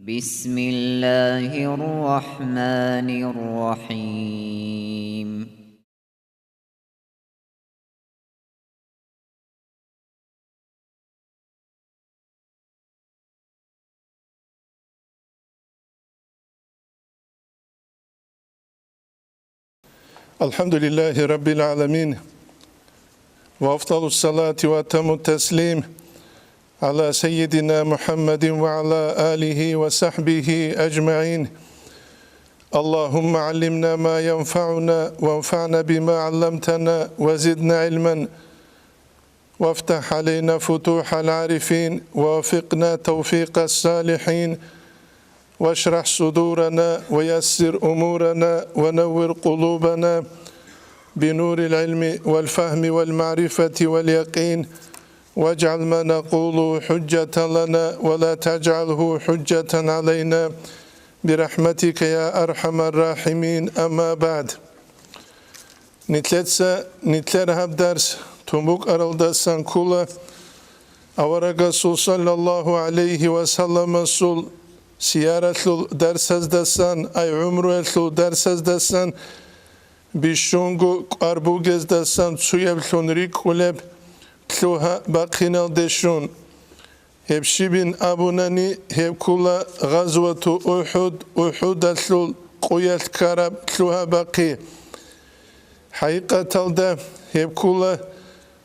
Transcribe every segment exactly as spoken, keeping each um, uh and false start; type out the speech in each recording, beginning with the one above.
بسم الله الرحمن الرحيم. الحمد لله رب العالمين، وأفضل الصلاة وأتم التسليم على سيدنا محمد وعلى آله وصحبه أجمعين. اللهم علمنا ما ينفعنا وانفعنا بما علمتنا وزدنا علما، وافتح علينا فتوح العارفين، ووفقنا توفيق الصالحين، واشرح صدورنا، ويسر أمورنا، ونور قلوبنا بنور العلم والفهم والمعرفة واليقين، واجعل ما نقول حجة لنا ولا تجعله حجة علينا برحمتك يا أرحم الراحمين. أما بعد. Нилъеца нилъер гьаб дарс тун букӀаралдасан ккола, аварагасул саллаллагьу гӀалайгьи ва салламасул сияралъул дарсаздасан, ай гӀумруялъул дарсаздасан, бищунго кӀвар бугездасан цуяблъун рикӀкӀунеб лъугьа-бахъиналде щун. Гьеб щибин абунани, гьеб ккола Гъазвату УхӀуд, УхӀудалъул къуялъ ккараб лъугьа-бахъи. ХӀакъикъаталда гьеб ккола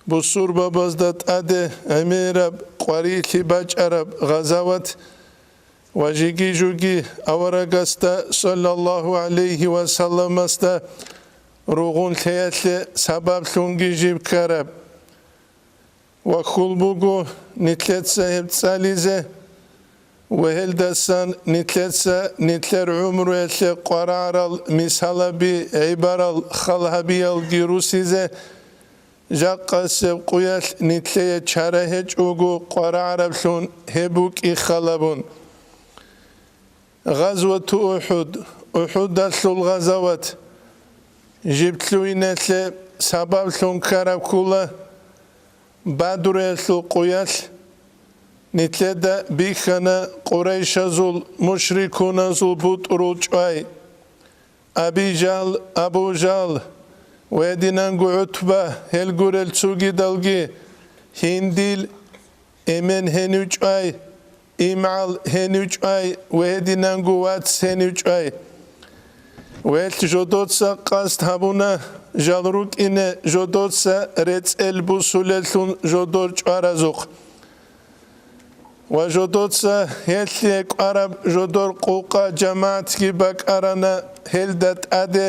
бусурбабазда тӀаде гӀемераб къварилъи бачӀараб гъазават ва жиги-жуги аварагасда саллаллагьу гӀалайгьи ва салламасда ругъунлъиялъе сабаблъунги жиб ккараб. Ва хьул буго нилъеца гьеб цӀализе ва гьелдасан нилъеца нилъер гӀумруялъе къварагӀарал мисалаби, гӀибарал, хал гьабиялги русизе, жакъасеб къуялъ нилъее чара гьечӀого къварагӀараблъун гьеб букӀи халабун. Гъазвату УхӀуд, УхӀудалъул гъазават, жиб лъугьиналъе сабаблъун ккараб ккола Бадруялъул къуялъ. Нилъеда бихьана къурайшазул, мушрикуназул бутӀрул чӀвай. Аби Жагьл, Абу Жагьл ва гьединанго ГӀутба, гьел гурел цогидалги, Гьиндил эмен гьенив чӀвай, имгӀал гьенив чӀвай ва гьединанго вац гьенив чӀвай. Велъ жодоца къасд гьабуна жал рукӀине жодоца рецӀел бусулеллъун жодор чӀваразухъ. Ва жодоца гьелъие кӀвараб жодор къукъа жамагӀатги бакӀарана гьелда тӀаде.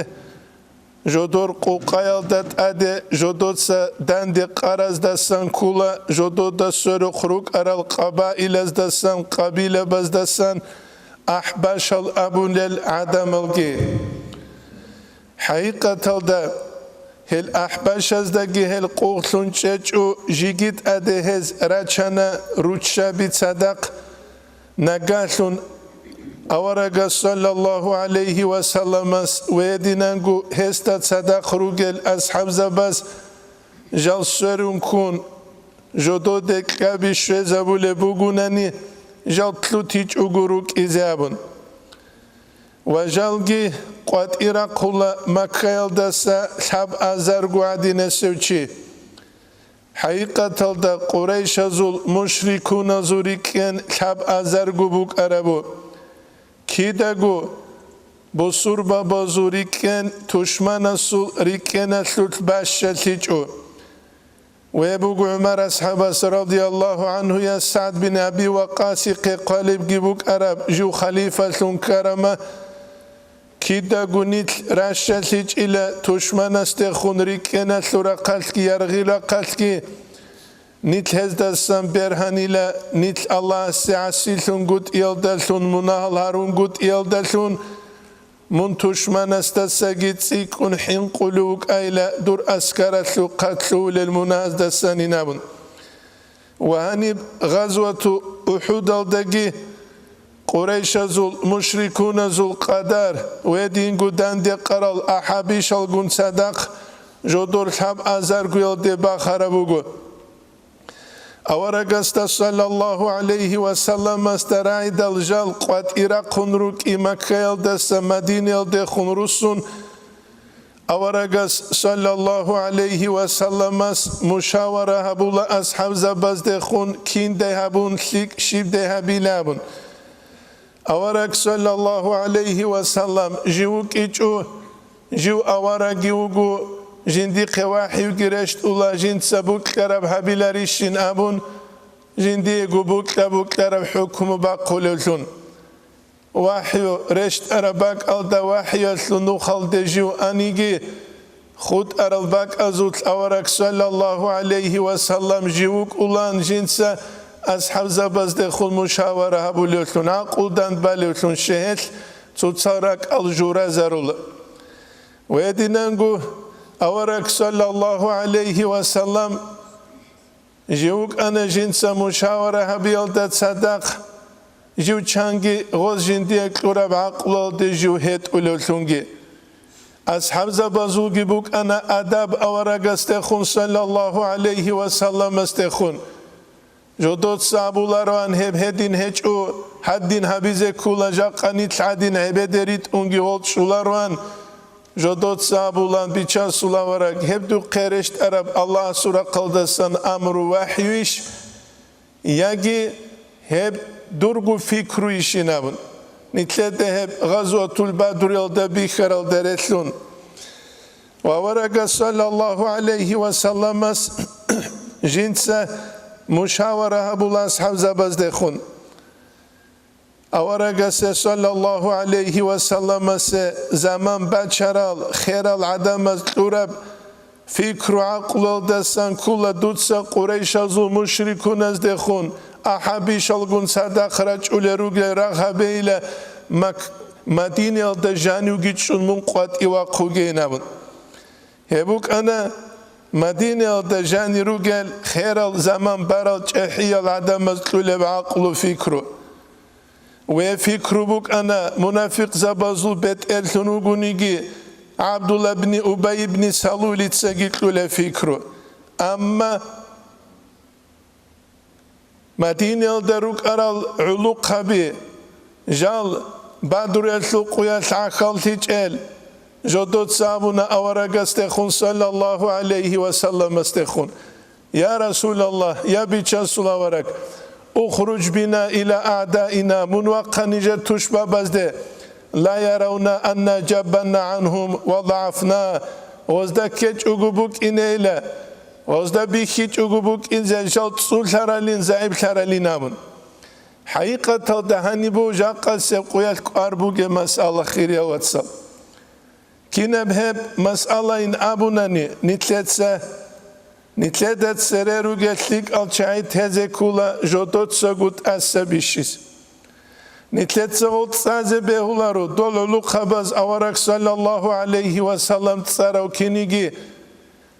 Жодор къукъаялда тӀаде жодоца данде къараздасан ккола жодода сверухъ рукӀарал къабаилаздасан, къабилабаздасан ахӀбашал абулел гӀадамалги. ХӀакъикъаталда, гьел ахӀбашаздаги гьел къугълъун чӀечӀо, жиги тӀаде гьез рачана руччаби цадахъ, нагагьлъун аварагас саллаллагьу гӀалайгьи ва салламас ва гьединанго гьесда цадахъ ругел асхӀабзабаз жал сверун ккун, жододе кӀаби щвезабулеб бугунани, жал лъутичӀого рукӀизе абун. Ва жалги къватӀир рахъула Маккаялдаса лъабазарго гӀадинасев чи. ХӀакъикъаталда къурайшазул мушрикуназул рикӀкӀен лъабазарго букӀарабу. Кидаго бусурбабазул рикӀкӀен тушманасул рикӀкӀеналъулъ бащалъичӀо. Ве буго ГӀумар асхӀабас радияллагьу гӀанхуяс СагӀд бин Аби Ваккасихъе хъвалебги букӀараб жив халифалъун ккарама, кидаго нилъ ращалъичӀила тушманасдехун рикӀкӀеналъул рахъалъги яргъил рахъалъги, нилъ гьездасан бергьанила, нилъ Аллагьасе гӀасилъунгутӀиялдалъун, мунагьал гьарунгутӀиялдалъун, мун тушманасдасаги цӀикӀкӀун хӀинкъулев вукӀайила дур аскаралъухъа лъугьулел мунагьаздасанин абун. Ва гьаниб гъазвату УхӀудалдаги къурайшазул, мушрикуназул къадар ва гьединго данде къарал ахӀабишалгун цадахъ жодор лъабазаргоялде бахараб буго. Аварагасда саллаллагьу гӀалайгьи ва салламасда рагӀидал жал къватӀир рахъун рукӀи Маккаялдаса Мадинаялдехун руссун, аварагас саллаллагьу гӀалайгьи ва салламас мушавара гьабула асхӀабзабаздехун киндай гьабун, лъикӀ щибдай гьабилабун. Авараг саллаллагьу гӀалайгьи ва саллам жив вукӀичӀо, жив аварагги вуго, жиндихъе вахӀиги рещтӀула, жинца букьараб гьабиларищин абун, жиндиего букьа-букьараб хӀукму бахъулевлъун. ВахӀю рещтӀараб бакӀалда вахӀиялъул нухалде жив аниги, хутӀарал бакӀазулъ авараг саллаллагьу гӀалайгьи ва саллам жив вукӀулан жинца асхӀабзабаздехун мушавара гьабулевлъун, гӀакълу данбалевлъун щегьелъ цоцал ракӀал журазарула. Гьединанго авараг саллаллагьу гӀалайгьи ва саллам жив вукӀана жинца мушавара гьабиялда цадахъ, жив чанги гъоз жиндие кьураб гӀакълуялде жив гьетӀулевлъунги. АсхӀабзабазулги букӀана адаб аварагасдехун саллаллагьу гӀалайгьи ва салламасдехун. Жодоца абулароан гьеб гьедин гьечӀо, гьадин гьабизе ккола, жакъа нилъ гӀадин гӀебеде ритӀунги гъол чӀолароан. Жодоца абулан, Бичасул авараг, гьеб духъе рещтӀараб Аллагьасул рахъалдасан амру вахӀюйищ? Яги гьеб дурго пикруйищин абун, нилъеда гьеб Гъазватул Бадруялда бихьаралда релълъун. Ва аварагас саллаллагьу гӀалайгьи ва салламас жинца мушавара гьабула асхӀабзабаздехун. Аварагасе саллаллагьу гӀалайгьи ва салламасе заман бачарал херал гӀадамаз кьураб пикру-гӀакълуялдасан ккола дуца Къурайшазул мушрикуназдехун ахӀаб бишалгун цадахъ рачӀулел ругел рагъ гьабейила, Мак-, Мадинаялда жанивги чӀун мун къватӀив вахъугейин абун. Гьеб букӀана Мадинаялда жанир ругел херал заман барал чӀехӀиял гӀадамаз кьулеб гӀакълу-пикру. Ва пикру букӀана мунафикъзабазул бетӀерлъун вугониги, ГӀабдулла ибни Убай ибни Салулицаги кьулеб пикру. Амма Мадинаялда рукӀарал гӀулухъаби, жал Бадруялъул къуялъ гӀахьаллъичӀел, жодоца абуна аварагасдехун, саллаллагьу гӀалайгьи ва салламасдехун: «Я Расулаллагь, я Бичасул авараг, ухруж бина иля аъдаина, мун вахъа нижер тушбабазде, ла яравна анна жаббанна гӀанхум ва дагӀафна, гъозда ккечӀого букӀинейила, гъозда бихьичӀого букӀине жал цӀулъаралин, загӀиплъаралин», – абун. ХӀакъикъаталда гьаниб буго жакъасеб къуялъ кӀвар бугеб масъала, хириял вацал. Кинаб гьеб масъалайин абунани, нилъеца, нилъеда цере ругел лъикӀал чагӀи тезе ккола жодоцаго тӀаса бищизе. Нилъеца гъол цӀазе бегьуларо, дол гӀулухъабаз авараг саллаллагьу гӀалайгьи ва саллам цӀарав киниги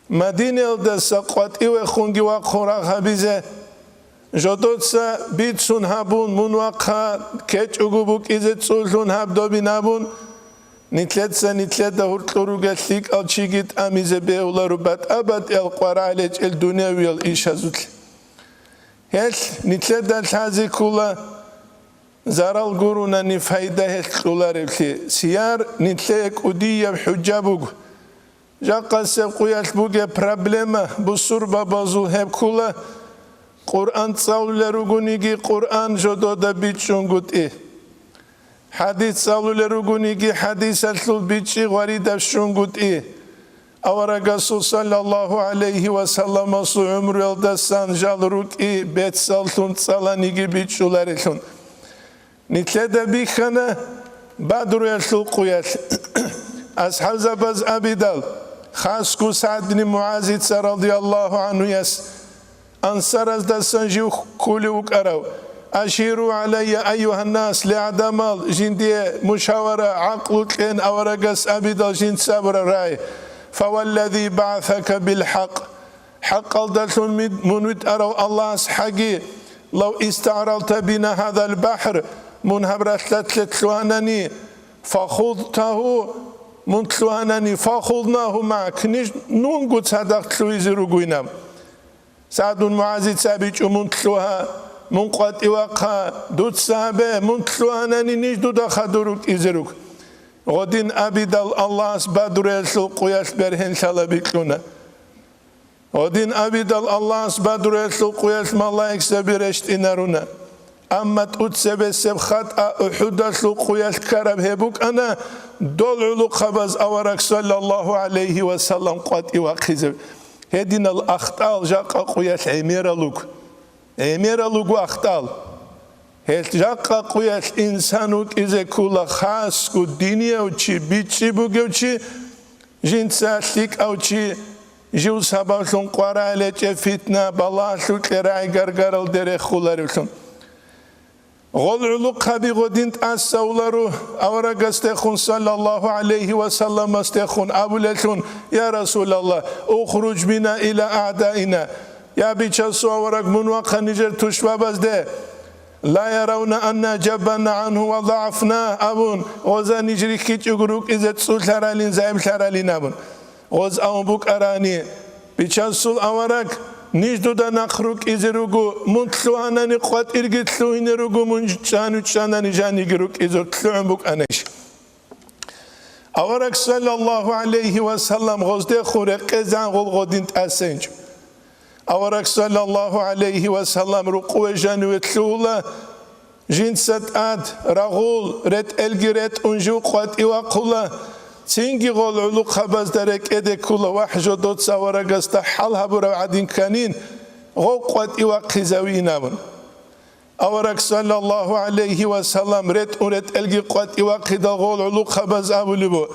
Мадинаялдаса къватӀивехунги вахъун рагъ гьабизе. Жодоца бицун гьабун, мун вахъа ккечӀого букӀине цӀулъун гьаб добин абун, нилъеца нилъеда гьоркьор ругел лъикӀал чиги тӀамизе бегьуларо батӀа-батӀиял къваригӀел гьечӀел дунявиял ишазулъ. Гьелъ нилъеда лъазе ккола зарал гурунани пайда гьелъ кьолареблъи. Сияр нилъее кӀудияб хӀужа буго. Жакъасеб къуялъ бугеб проблема бусурбабазул гьеб ккола, Къуръан цӀалулел ругониги, Къуръан жодода бичӀчӀунгутӀи. ХӀадис цӀалулел ругониги, хӀадисалъул бичӀчӀи гъваридаб щунгутӀи. Аварагасул саллаллагьу гӀалайгьи ва салламасул гӀумруялдасан жал рукӀи бецаллъун цӀаланиги бичӀчӀуларелъун. Нилъеда бихьана Бадруялъул къуялъ. АсхӀабзабаз абидал, хасго СагӀд бин МугӀазица радияллагьу гӀанхуяс ансараздасан жив ккулев вукӀарав: «Аширу гӀалайя, айюгьаннас, ле гӀадамал, жиндие мушавара, гӀакълу кьен», аварагас абидал жинца абураб рагӀи: «Фаваллази багӀасака билхӀакъ». ХӀакъалдалъун мид-, мун витӀарав Аллагьас хӀаги, «Лав истагӀралта бина гьазал бахӀр», мун гьаб ралъдалъе лъугьанани, «фахузтагьу», мун лъугьанани, «фахузнагьу магӀак», ниж нунго цадахъ лъугьизе ругойин аб. СагӀдун МугӀазица абичӀо: «Мун лъугьа, мун къватӀивахъа, дуца гьабе, мун лъугьанани ниж дуда хадур рукӀизе руго». Гъодин абидал Аллагьас Бадруялъул къуялъ бергьенлъала бикьуна. Гъодин абидал Аллагьас Бадруялъул къуялъ малаикзаби рещтӀинаруна. Амма тӀуцебесеб хатӀа УхӀудалъул къуялъ ккараб гьеб букӀана, дол гӀулухъабаз авараг саллаллагьу гӀалайгьи ва саллам къватӀивахъизе. Гьединал ахтӀал жакъа къуялъ гӀемерал руго. ГӀемерал руго ахтӀал. Гьелъ жакъа къуялъ инсан вукӀизе ккола хасго динияв чи, бичӀчӀи бугев чи, жинца лъикӀав чи, жив сабаблъун къваригӀел гьечӀеб фитна, балагьлъукье рагӀи гаргаралде рехуларевлъун. Гъол гӀулухъаби гъодин тӀаса уларо аварагасдехун, саллаллагьу гӀалайгьи ва салламасдехун абулелъун: «Я Расулаллагь, ухруж бина иля агӀдаина». Я Бичасул авараг, мун вахъа нижер тушбабазде. «Ла яравна анна жаббанна гӀангьу ва загӀафна», абун, гъоза ниж рихьичӀого рукӀизе цӀулъаралин, загӀиплъаралин абун. Гъоз абун букӀарани: «Бичасул авараг, ниж дуда нахъ рукӀизе руго, мун лъугьанани къватӀирги лъугьине руго, мун чӀану чӀанани жаниги рукӀизе лъугӀун букӀанищ?» Авараг саллаллагьу гӀалайгьи ва саллам гъоздехун рекъезегӀан гъол гъодин тӀасенчӀо. Авараг саллаллагьу гӀалайгьи ва саллам рукъуве жаниве лъугьула, жинца тӀад рагъул, ретӀелги ретӀун жив къватӀивахъула, цинги гъол гӀулухъабазда рекӀеде ккула: «ВахӀ, жодоца аварагасда хӀал гьабурав гӀадин кканин, гъов къватӀивахъизавин», абун. Авараг саллаллагьу гӀалайгьи ва саллам ретӀун ретӀелги къватӀивахъидал гъол гӀулухъабаз абулеб буго: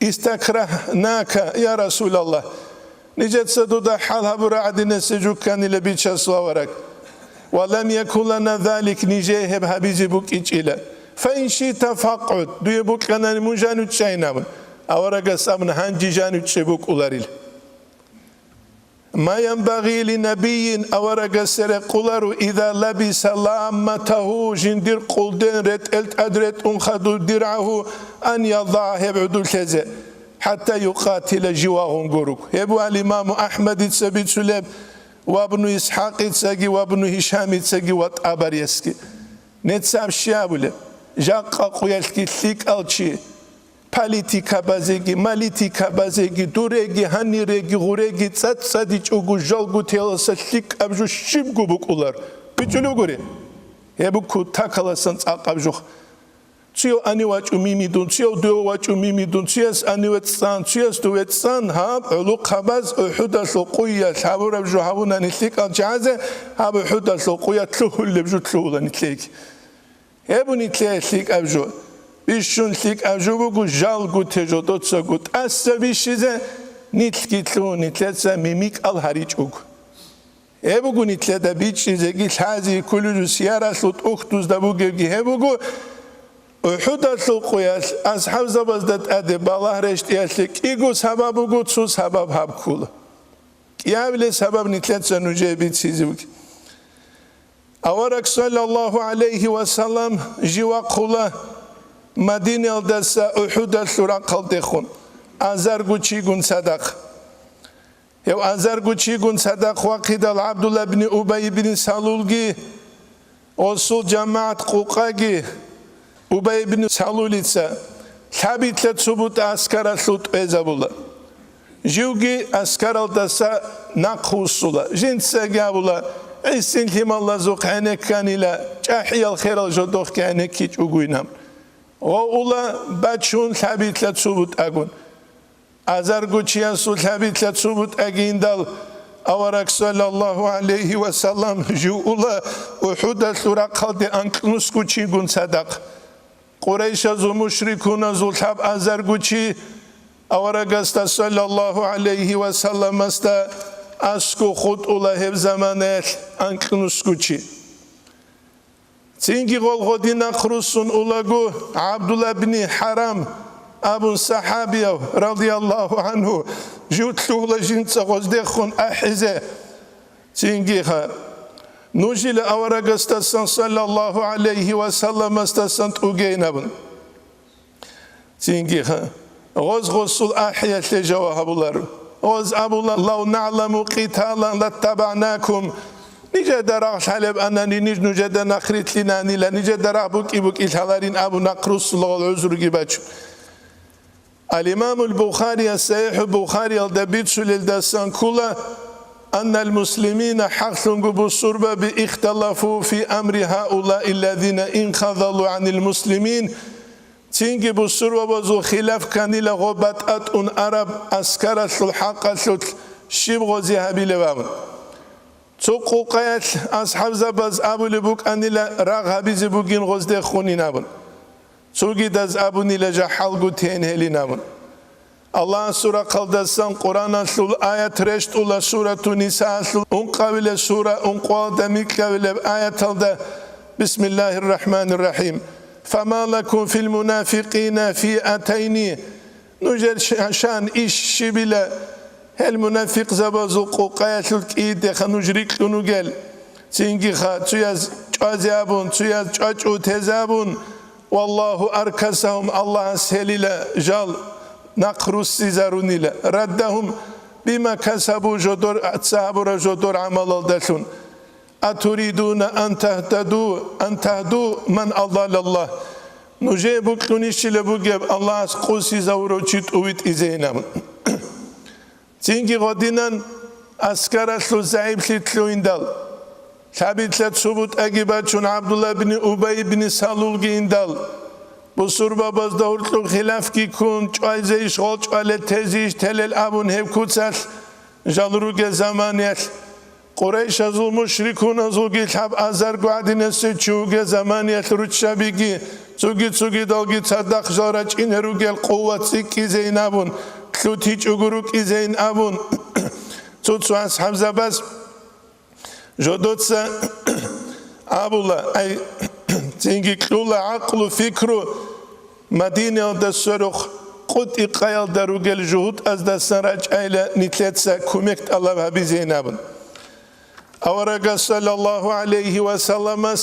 «Истакрагьнака, я Расулаллагь, нижеца дуда хӀал гьабурав гӀадин эсе жукканила, Бичасул авараг. Ва лам якун лана залик, нижее гьеб гьабизе букӀинчӀила. Фаин шиъта факъгӀуд, дуе букӀанани мун жанив чӀайин», абун. Аварагас абуна: «Гьанже жанив чӀей букӀуларила». Ма янбагъи ли набийин, аварагасе рекъоларо, иза лабиса ламматагьу, жиндир къулден ретӀел тӀад ретӀун хадур диргӀагьу, ан ядагӀа, гьеб гӀодор лъезе, хӀатта юкъатила, жив вагъун гуруг. Гьеб буго имаму АхӀмадица бицулеб ва Ибну ИсхӀакъицаги ва Ибну Гьишамицаги ва ТӀабариясги. Нецаб щиб абулеб? Жакъа къуялъги лъикӀал чи, политикабазеги, малитикабазеги, дуреги, гьаниреги, гъуреги цӀацӀадичӀого жалго теласа лъикӀаб жо щибго букӀулар. БичӀчӀулев гури? Гьеб буго такаласан цӀакъаб жо. Цуяв ани вачӀу мимидун, цуяв дуяв вачӀу мимидун, цуяс ани вецӀцӀан, цуяс ду вецӀцӀан, гьаб гӀулухъабаз УхӀудалъул къуялъ гьабураб жо гьабунани лъикӀал чагӀазе, гьаб УхӀудалъул къуялъ лъугьулеб жо лъугьула нилъеги. Гьеб буго нилъее лъикӀаб жо. Бищун лъикӀаб жо буго, жалго те жодоцаго тӀаса бищизе, нилъги лъугьун нилъеца мимикӀал гьаричӀого. Гьеб буго нилъеда бичӀчӀизеги лъази кколеб жо, сияралъул тӀухьдузда бугебги гьеб буго, УхӀудалъул къуялъ асхӀабзабазда тӀаде балагь рещтӀиялъе кӀиго сабаб буго, цо сабаб гьаб ккола. КӀиабилеб сабаб нилъеца нужее бицизе буго. Авараг саллаллагьу гӀалайгьи ва саллам жив вахъула Мадинаялдаса УхӀудалъул рахъалдехун азарго чигун цадахъ. Гьев азарго чигун цадахъ вахъидал ГӀабдулла ибн Убай ибн Салулги, гъосул жамагӀат къукъаги, Убай ибн Салулица лъабилъа цо бутӀа аскаралъув тӀезабула. Живги аскаралдаса нахъвуссула. Жинцаги абула: «ГӀисин лъималазухъ гӀенекканила, чӀахӀиял херал жодохъги гӀенеккичӀогойин». Гъов ула бачун лъабилъа цо бутӀагун. Азарго чиясул лъабилъа цо бутӀаги индал, авараг саллаллагьу гӀалайгьи ва саллам жив ула УхӀудалъул рахъалде анкьнусго чигун цадахъ. Къурайшазул мушрикуназул лъабазарго чи аварагасда саллаллагьу гӀалайгьи ва салламасда аскӀов хутӀула гьеб заманаялъ анкьнусго чи. Цинги гъол гъодинахъ руссун улаго, ГӀабдулла ибн ХӀарам абун сахӀабияв, радияллагьу гӀангьу, жив лъугьула жинца гъоздехун ахӀизе. Цинги ха, нужила аварагасдасан саллаллагьу гӀалайгьи ва салламасдасан тӀугейин абун. Цинги ха, гъоз гъосул ахӀиялъе жава гьабуларо. Гъоз абула: «Лав на'ламу къиталан латтабагӀнакум». Нижеда рагъ лъалеб анани, ниж нужеда нахърилълъинанила, нижеда рагъ букӀи-букӀи лъаларин абун нахъ руссулагъул гӀузруги бачун. Ал-Имамул Бухарияс СахӀихӀул Бухариялда бицулелдасан ккола: «Аннал муслимина», хӀакълъунго бусурбаби, «ихталафу фи амри гьаулаилладина инхазалу гӀанил муслимин», цинги бусурбабазул хилаф кканила гъо батӀа тӀун араб аскаралъул хӀакъалъулъ щиб гъозе гьабилеб абун. Цо къукъаялъ асхӀабзабаз абулеб букӀанила рагъ гьабизе бугин гъоздехунин абун. Цогидаз абунила жахӀалгу тен гьелин абун. Аллагьасул рахъалдасан Къуръаналъул аят рещтӀула Сурату Нисаалъул ункъабила сура, ункъоялда микьабилеб аяталда: «Бисмиллагьир рахӀманир рахӀим. Фама лакум фил мунафикъина фиатайни». Нужер ш-, шан иш щибила, гьел мунафикъзабазул къукъаялъул кӀиидеха нуж рикьун ругел, цингиха цуяз чӀвазе абун, цуяз чӀвачӀу тезе абун, «Валлагьу аркасагьум», Аллагьас гьелила жал нахъ руссизарунила, «раддагьум бима касабу», жодор цо гьабураб жодор гӀамалалдалъун. «Атуридуна ан тагьтаду, ан тагьду ман адаллаллагь». Нужее бокьунищила бугеб Аллагьас къосизавурав чи тӀувитӀизейин абун. Цинги гъодинан аскаралъул загӀиплъи лъугьиндал, лъабилъа цо бутӀаги бачун ГӀабдулла ибн Убай ибн Салулги индал, бусурбабазда гьоркьоб хилафги ккун, чӀвайзе иш гъол чӀвалел, тезе иш телел абун гьеб куцалъ жал ругел заманиялъ, Къурайшазул мушрикуназулги лъаб азарго гӀадинасев чи вугел заманиялъ руччабиги, цоги-цогидалги цадахъ жал рачӀине ругел къуват цӀикӀкӀизейин абун, лъутичӀого рукӀизейин абун, цо-цо асхӀабзабаз жодоца абула, ай, цинги кьула гӀакълу-фикру, Мадинаялда сверухъ къутӀи-къаялда ругел жугьутӀаздасан рачӀайла нилъеца кумек тӀалаб гьабизейин абун. Аварагас, саллаллагьу гӀалайгьи ва салламас,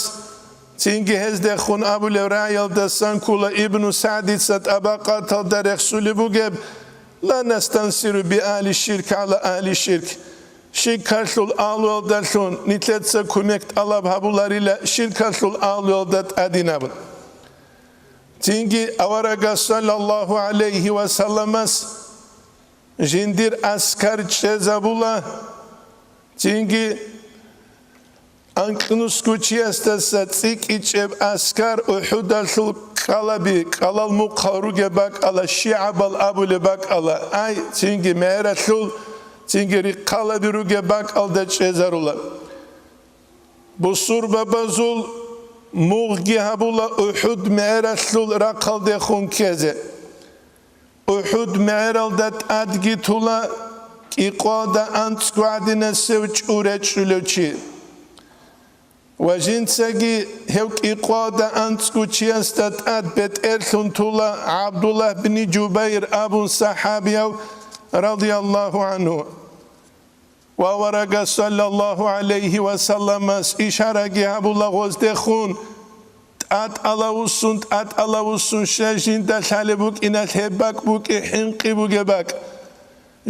цинги гьездехун абулеб рагӀиялдасан ккола Ибну СагӀдица тӀабакъаталда рехсулеб бугеб: «Ла настансиру би агьли ширк гӀала агьли ширк». Ширкалъул агьлуялдалъун нилъеца кумек тӀалаб гьабуларила ширкалъул агьлуялда тӀадин абун. Цинги аварагас, саллаллагьу гӀалайгьи ва салламас, жиндир аскар чӀезабула, цинги анкьнусго чиясдаса цӀикӀкӀичӀеб аскар УхӀудалъул кӀалаби, кӀалал мухъал ругеб бакӀала, шигӀабал абулеб бакӀала, ай, цинги мегӀералъул, цинги рихъалаби ругеб бакӀалда чӀезарула. Бусурбабазул мугъги гьабула УхӀуд мегӀералъул рахъалдехун ккезе. УхӀуд мегӀералда тӀадги тула кӀикъоялда анцӀго гӀадинасев чӀу речӀчӀулев чи. Ва жинцаги гьев кӀикъоялда анцӀго чиясда тӀад бетӀерлъун тула ГӀабдуллагь бни Жубайр абун сахӀабияв, радияллагьу гӀангьу. Ва аварагас, саллаллагьу гӀалайгьи ва салламас, ишараги гьабула гъоздехун: «ТӀатӀала вуссун, тӀатӀала вуссун, щай жинда лъалеб букӀиналъ гьеб бакӀ букӀи хӀинкъи бугеб бакӀ».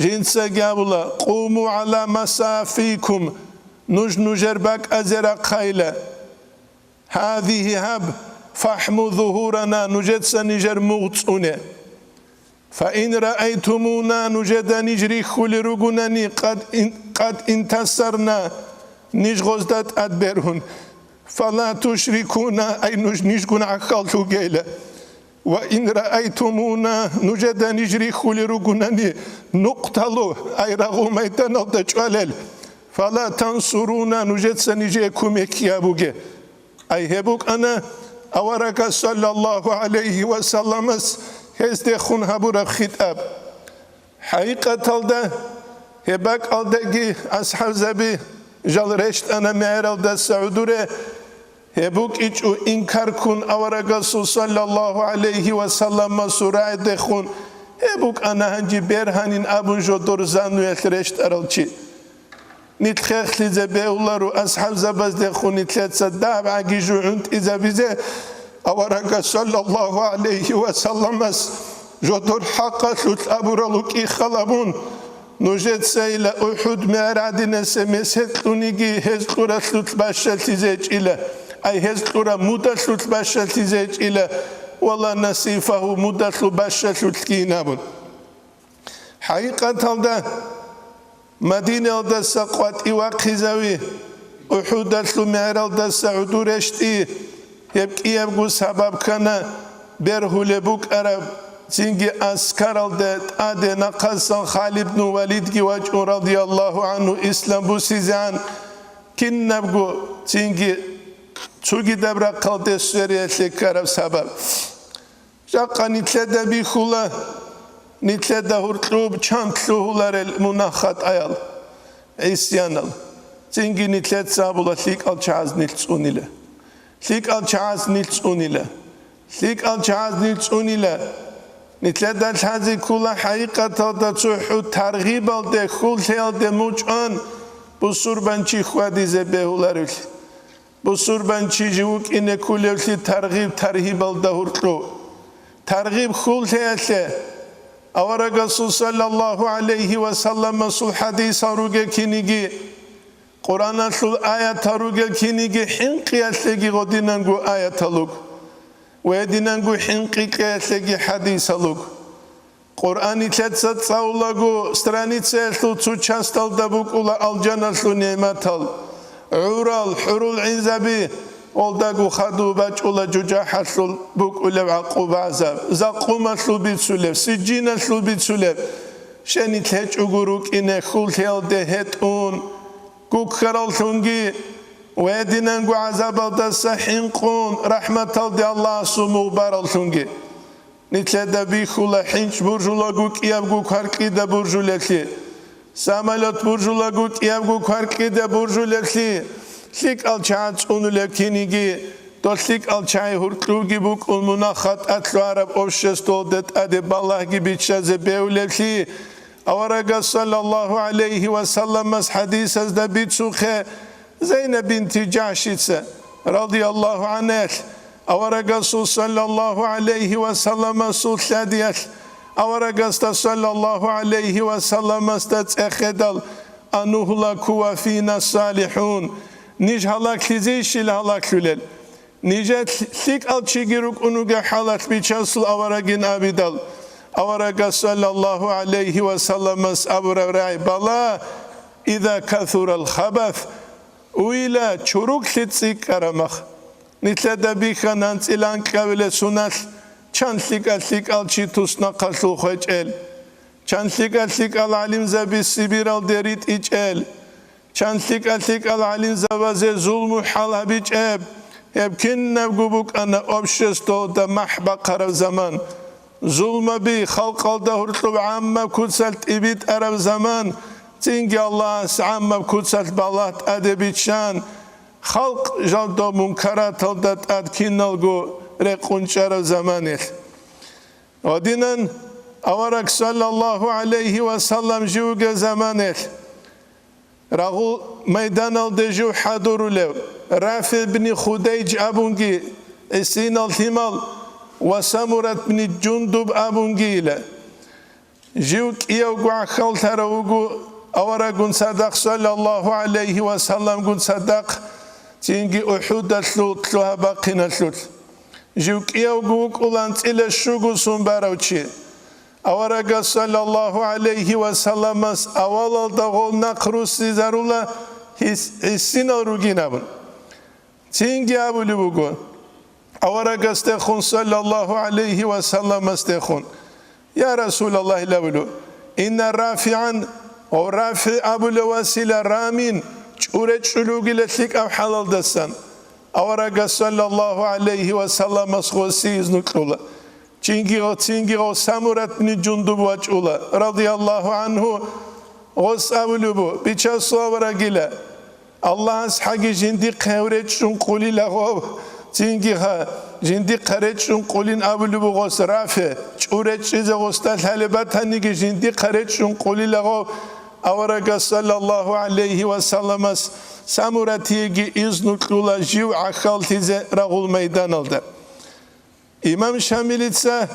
Жинцаги абула: «Къуму гӀала масафикум», нуж нужер бакӀазе рахъайила. «Гьадигьи гьаб, фахӀму зугьурана», нужеца нижер мугъ цӀуне. «Фаин раайтумуна», нужеда ниж рихьулел ругунани, «къад ин-, къад интасарна», ниж гъозда тӀад бергьун. «Фала тушрикуна», ай нуж нижгун гӀахьаллъугейла. «Ва ин раайтумуна», нужеда ниж рихьулел ругунани, «нукъталу», ай рагъул майданалда чӀвалел, «фала тансуруна», нужеца нижее кумекги гьабуге. Ай гьеб букӀана аварагас, саллаллагьу гӀалайгьи ва салламас, гьездехун гьабураб хитӀаб. ХӀакъикъаталда, гьеб бакӀалдаги асхӀабзаби жал рещтӀана мегӀералдаса гӀодоре, гьеб букӀичӀо инкар ккун аварагасул, саллаллагьу гӀалайгьи ва салламасул рагӀидехун, гьеб букӀана гьанже бергьанин абун жодор зануялъ рещтӀарал чи. Нилъ хехлъизе бегьуларо асхӀабзабаздехун нилъеца дагьаб гӀаги жо гӀунтӀизабизе, аварагас, саллаллагьу гӀалайгьи ва салламас, жодор хӀакъалъулъ абурал рукӀин халабун, Нужецайила УхӀуд мегӀер гӀадинаса месед кьуниги, гьез кьуралъулъ бащалъизе гьечӀила, ай, гьез кьура мудалъулъ бащалъизе гьечӀила, вала насифагьу, мудалъул бащалъулъгийин абун. ХӀакъикъаталда, Мадинаялдаса къватӀив вахъизави, УхӀудалъул мегӀералдаса гӀодов рещтӀи, гьеб кӀиябго сабаб ккана бергьулеб букӀараб, цинги аскаралда тӀаде нахъасан Халид ибн Валидги вачӀун, радияллагьу гӀангьу, ислам бусизегӀан, кинабго цинги цогидаб рахъалде свериялъе ккараб сабаб. Жакъа нилъеда бихьула, нилъеда гьоркьоб чан лъугьуларел мунагь-хатӀаял, гӀисянал. Цинги нилъеца абула, лъикӀал чагӀаз нилъ цӀунила. ЛъикӀал чагӀаз нилъ цӀунила. ЛъикӀал чагӀаз нилъ цӀунила. Нилъеда лъазе ккола хӀакъикъаталда цохӀо таргъибалде, хьул-лъеялде мучӀан бусурбанчи хьвадизе бегьуларевлъи. Бусурбанчи жив вукӀине кколевлъи таргъиб-таргьибалда гьоркьо. Таргъиб хьул-лъеялъе. Аварагасул саллаллагьу гӀалайгьи ва салламасул хӀадисал ругел киниги, Къуръаналъул аятал ругел киниги хӀинкъиялъеги гъодинанго аятал руго, ва гьединанго хӀинкъи кьеялъеги хӀадисал руго. Къуръан нилъеца цӀалулаго страницаялъул цо часталда букӀула алжаналъул нигӀматал, гӀурал, хӀурул гӀинзаби, гъолдаго хадув бачӀула жужахӀалъул букӀулеб гӀакъуба-гӀазаб, закъумалъул бицулеб, сиджиналъул бицулеб. Щай нилъ гьечӀого рукӀине хьул-лъеялде гьетӀун, гуккараллъунги ва гьединанго гӀазабалдаса хӀинкъун рахӀматалде Аллагьасул мугъ бараллъунги. Нилъеда бихьула хӀинчӀ буржулаго кӀиябго кваркьида буржулеблъи, самолет буржулаго кӀиябго кваркьида буржулеблъи, лъикӀал чагӀаз цӀунулеб киниги, дол лъикӀал чагӀи гьоркьовги букӀун мунагь-хатӀа лъугьараб обществоялда тӀаде балагьги биччазе бегьулеблъи, аварагас саллаллагьу гӀалайгьи ва салламас хӀадисазда бицухъе, Зайнаб бинти Жахьица, радияллагьу гӀангьа, аварагасул саллаллагьу гӀалайгьи ва салламасул лъадиялъ, аварагасда саллаллагьу гӀалайгьи ва салламасда цӀехедал: «Анугьлаку ва фина салихӀун», ниж гьалаглъизейищила гьалаглъулел? Нижер лъикӀал чиги рукӀун ругел хӀалалъ бичасул аварагин абидал, аварагас саллаллагьу гӀалайгьи ва салламас абураб рагӀи: «Бала, иза касурал хабас», уйла, чуруклъи цӀикӀкӀараб мах. Нилъеда бихьана анцӀила анкьавилеб соналъ чан лъикӀа-лъикӀал чи туснахъалъув хвечӀел, чан лъикӀа-лъикӀал гӀалимзаби Сибиралде ритӀичӀел, чан лъикӀа-лъикӀал гӀалимзабазе зулму-хӀал гьабичӀеб, гьеб кинабго букӀана обществоялда махӀ бахъараб заман. Зулмаби халкъалда гьоркьоб гӀаммаб куцалъ тӀибитӀараб заман, цинги Аллагьас гӀаммаб куцалъ балагь тӀаде биччан, халкъ жал доб мункараталда тӀад киналго рекъон чӀараб заманалъ. Гьадинан авараг саллаллагьу гӀалайгьи ва саллам жив вугев заманалъ, рагъул майданалде жив хӀадурулев, РафигӀ ибн Худайж абунги гӀисинал лъимал ва Самурат ибн Жундуб абунгийила. Жив кӀиявго гӀахьаллъарав вуго авараггун цадахъ, саллаллагьу гӀалайгьи ва салламгун цадахъ, цинги УхӀудалъул лъугьа-бахъиналъулъ. Жив кӀиявго вукӀула анцӀила щуго сон барав чи. Аварагас, саллаллагьу гӀалайгьи ва салламас, авалалда гъов нахъ руссизарула гьис-, гӀисинал ругин абун. Цинги абулеб буго, аварагасдехун, саллаллагьу гӀалайгьи ва салламасдехун: «Я Расулаллагь, — илан абулеб, — инна РафигӀан, гъов РафигӀ абулев васила, рамин, чӀуречӀчӀулев вугила лъикӀаб хӀалалдасан». Аварагас, саллаллагьу гӀалайгьи ва салламас, гъосе изну кьола. Цинги гъо-, цинги гъов Самурат бни Жундуб вачӀула, радияллагьу гӀангьу, гъос абулеб бу: «Бичасул аварагила, Аллагьас хӀаги жиндихъе гьев речӀчӀун къулила гъов». Цинги гьа, жиндихъа речӀчӀун къулин абулеб бу гъос РафигӀ, чӀуречӀчӀизе гъосда лъалеб батаниги жиндихъа речӀчӀун къулила гъов. Аварагас, саллаллагьу гӀалайгьи ва салламас, Самуратиеги изну кьула жив гӀахьаллъизе рагъул майданалда. Имам Шамилица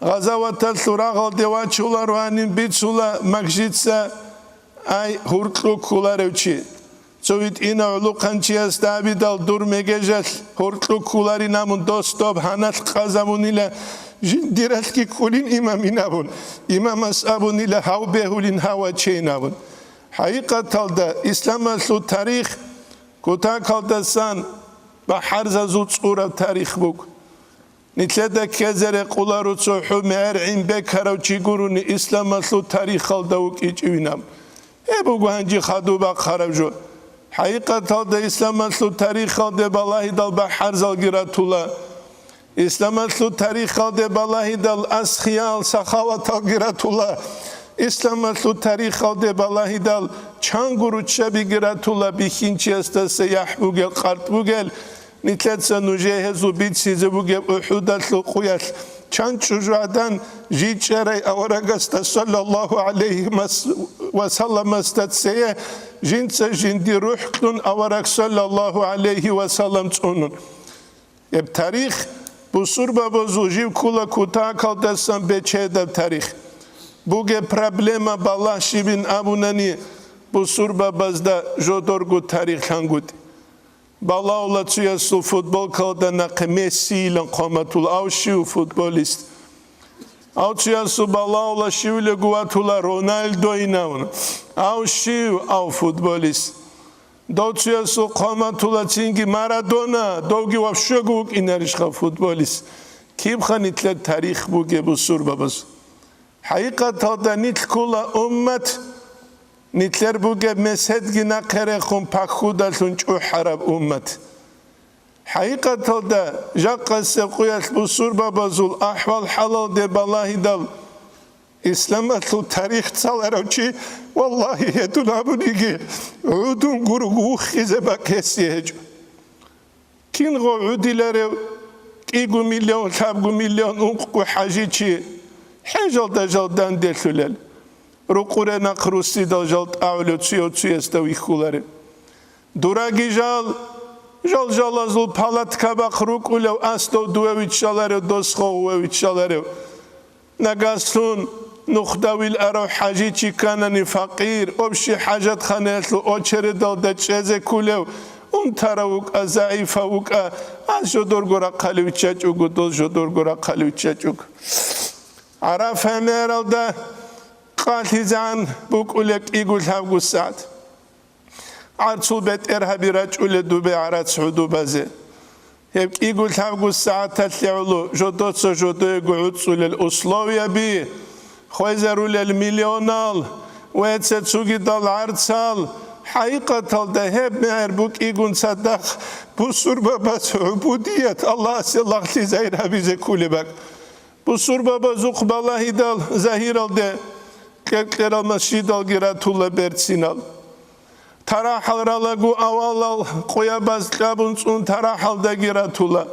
Гъазаваталъул рагъалде вачулароанин бицула магжица, ай, гьуркьу кколарев чи. Цо витӀина гӀулухъанчиясда абидал дур мегежалъ гьуркьу кколарин абун дос доб гьаналъ къазабунила, жиндиралъги кколин имамин абун, имамас абунила гьав бегьулин гьав вачейин абун. ХӀакъикъаталда, исламалъул тарих кутакалдасан бахӀарзазул цӀураб тарих буго. Нилъеда ккезе рекъоларо цохӀо мегӀер гӀин бекарав чи гурони исламалъул тарихалда вукӀичӀевинаб. Гьеб буго гьанже хадуб бахъараб жо. ХӀакъикъаталда исламалъул тарихалде балагьидал бахӀарзалги ратула. Исламалъул тарихалде балагьидал асхиял сахаваталги ратула. Исламалъул тарихалде балагьидал чанго руччабиги ратула, бихьинчиясдаса яхӀ бугел, къарт бугел. Нилъеца нужее гьезул бицизе бугеб УхӀудалъул къуялъ чан чӀужугӀадан жичӀарай аварагасда саллаллагьу гӀалайгьи мас-, ва салламасда цее жинца жиндир рухӀ кьун авараг саллаллагьу гӀалайгьи ва саллам цӀунун. Гьеб тарих бусурбабазул жив ккула кутакалдасан бечедаб тарих. Бугеб проблема балагь щибин абунани, бусурбабазда жодорго тарих лъангутӀи. Балагьула цуясул футболкалда нахъе Мессийилан хъван батула, ав щив футболист? Ав цуясул балагьула щивлего ватула Роналдойин абун, ав щив, ав футболист? Дов цуясул хъван батула цинги Марадона, довги вообще вукӀинарищха футболист? Кибха нилъер тарих бугеб бусурбабаз? ХӀакъикъаталда нилъ ккола уммат, нилъер бугеб меседги нахъе рехун пахьудалъун чӀухӀараб уммат. ХӀакъикъаталда жакъасеб къуялъ бусурбабазул ахӀвал-хӀалалде балагьидал, исламалъул тарих цаларав чи, валлагьи, гьедун абуниги, гӀудун гурого вухизе бакӀ гьесие гьечӀо. Кинго гӀудиларев кӀиго миллион, лъабго миллион ункъго хӀажичи хӀежалда жал данделъулел, рукъуре нахъ руссидал жал тӀагӀулев цуяв-цуясда вихьуларев. Дураги жал, жал-жалазул палаткабахъ рукӀулев, асдов дуе виччаларев, досхъо гъуве виччаларев. Нагагьлъун нухдавил арав хӀажичи кканани факъир, общий хӀажатханаялъул очередалда чӀезе ккулев, унтарав вукӀа, загӀифав вукӀа, ас жодорго рахъалев виччачӀого, дос жодорго рахъалев виччачӀого. ГӀарафа мегӀералда къалъизегӀан букӀулеб кӀиго-лъабго сагӀат. ГӀарцул бетӀергьаби рачӀулел дубе гӀарац гӀудубазе. Гьеб кӀиго-лъабго сагӀаталъе гӀоло жодоца жодоего гӀуцӀулел условияби, хвезарулел миллионал ва цо-цогидал гӀарцал, хӀакъикъаталда гьеб мегӀер букӀигун цадахъ бусурбабаз гӀубудият Аллагьасе лагълъи загьир гьабизе кколеб бакӀ. Бусурбабазухъ балагьидал загьиралде кьер-кьерал масжидалги ратула берцинал. ТарахӀал ралаго авалал къоябаз кьабун цӀун тарахӀалдаги ратула.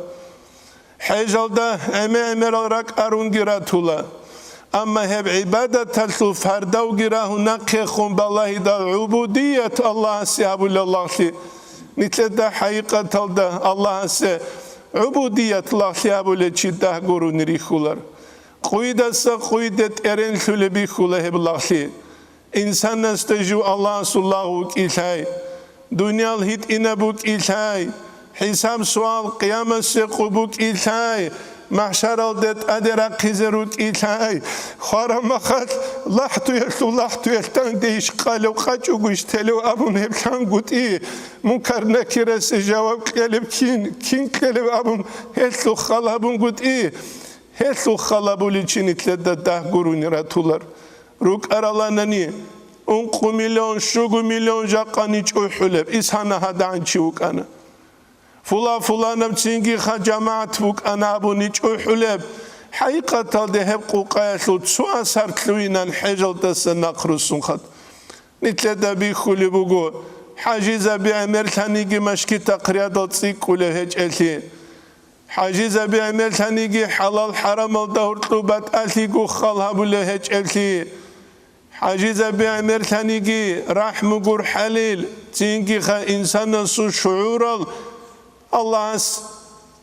ХӀежалда гӀемер-гӀемерал ракӀ арунги ратула. Амма гьеб гӀибадаталъул фардавги рагьун нахъехун балагьидал гӀубудият Аллагьасе гьабулел лагълъи, нилъеда хӀакъикъаталда Аллагьасе гӀубудият лагълъи абулев чи дагь гурони рихьулар. Къуйдаса къуйде тӀеренлъулеб бихьула гьеб лагълъи. Инсанасда жив Аллагьасул лагъ вукӀилъай, дуниял гьитӀинаб букӀилъай, хӀисаб-суал, къиямасеб къо букӀилъай, махӀшаралде тӀаде рахъизе рукӀилъай, хварамахалъ лахӀдуялъул лахӀдуялъ данде иш къалев къачӀого иш телев абун гьеб лъангутӀи, Мункар-Накирасе жаваб кьелеб кин, кин кьелеб абун гьелъул хал гьабунгутӀи, гьелъул хал гьабулев чи нилъеда дагь гурони ратулар. РукӀараланани, ункъо миллион, щуго миллион жакъани чӀухӀулеб, исана гьадагӀан чи вукӀана. Фула-фуланаб цинги ха жамагӀат букӀана абуни чӀухӀулеб, хӀакъикъаталде гьеб къукъаялъул цо асар лъугьинан хӀежалдаса нахъ руссун хатӀ. Нилъеда бихьулеб буго, хӀажизаби гӀемерлъаниги машгитахъ рядал цӀикӀкӀулев гьечӀелъи. ХӀажизаби гӀемерлъаниги хӀалал-хӀарамалда гьоркьоб батӀалъиго хал гьабулев гьечӀеблъи, хӀажизаби гӀемерлъаниги рахӀму гурхӀалил, цинги ха инсанасул шугӀурал Аллагьас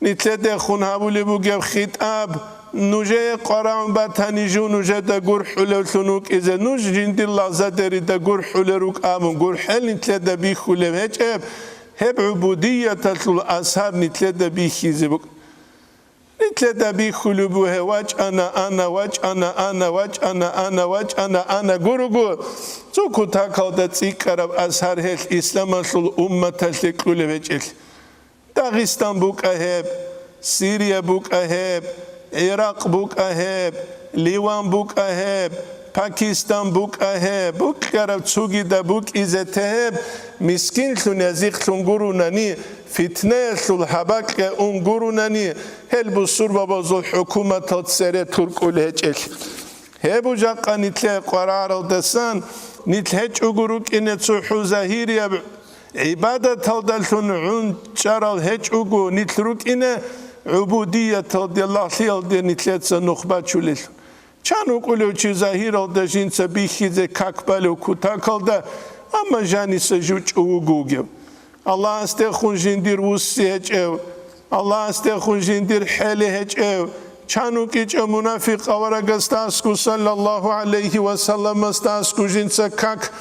нилъедехун гьабулеб бугеб хитӀаб, нужее къварагӀун батани жив нужеда гурхӀулевлъун вукӀизе, нуж жиндир лагъзадерида гурхӀулел рукӀ абун, гурхӀел нилъеда бихьулеб гьечӀеб, гьеб гӀубудияталъул асар нилъеда бихьизе букӀ. Нилъеда бихьулеб бугье, вачӀана ана, вачӀана ана, вачӀана ана, вачӀана ана гуруго, цо кутакалда цӀикӀкӀараб асар гьелъ исламалъул умматалъе кьулеб гьечӀелъ. Дагъистан букӀа гьеб, Сирия букӀа гьеб, ГӀиракъ букӀа гьеб, Ливан букӀа гьеб, Пакистан букӀа гьеб, букӀараб цогида букӀизе те гьеб, мискинлъун язихълъун гурунани, фитнаялъул гьабакье ун гурунани, гьел бусурбабазул хӀукуматал цере туркӀул гьечӀелъ. Гьеб жакъа нилъее къварагӀаралдасан, нилъ гьечӀого рукӀине цохӀо загьирияб гӀибадаталдалъун гӀунчӀарал гьечӀого, нилъ рукӀине гӀубудияталде, лагълъиялде нилъеца нух бачулелъул. Чан вукӀулев чи загьиралда жинца бихьизе как балев кутакалда, амма жаниса жучӀу вуго вугев. Аллагьасдехун жиндир вусси гьечӀев, Аллагьасдехун жиндир хӀели гьечӀев, чан вукӀичӀев мунафикъ аварагасда аску, саллаллагьу гӀалайгьи ва салламасда аску жинца как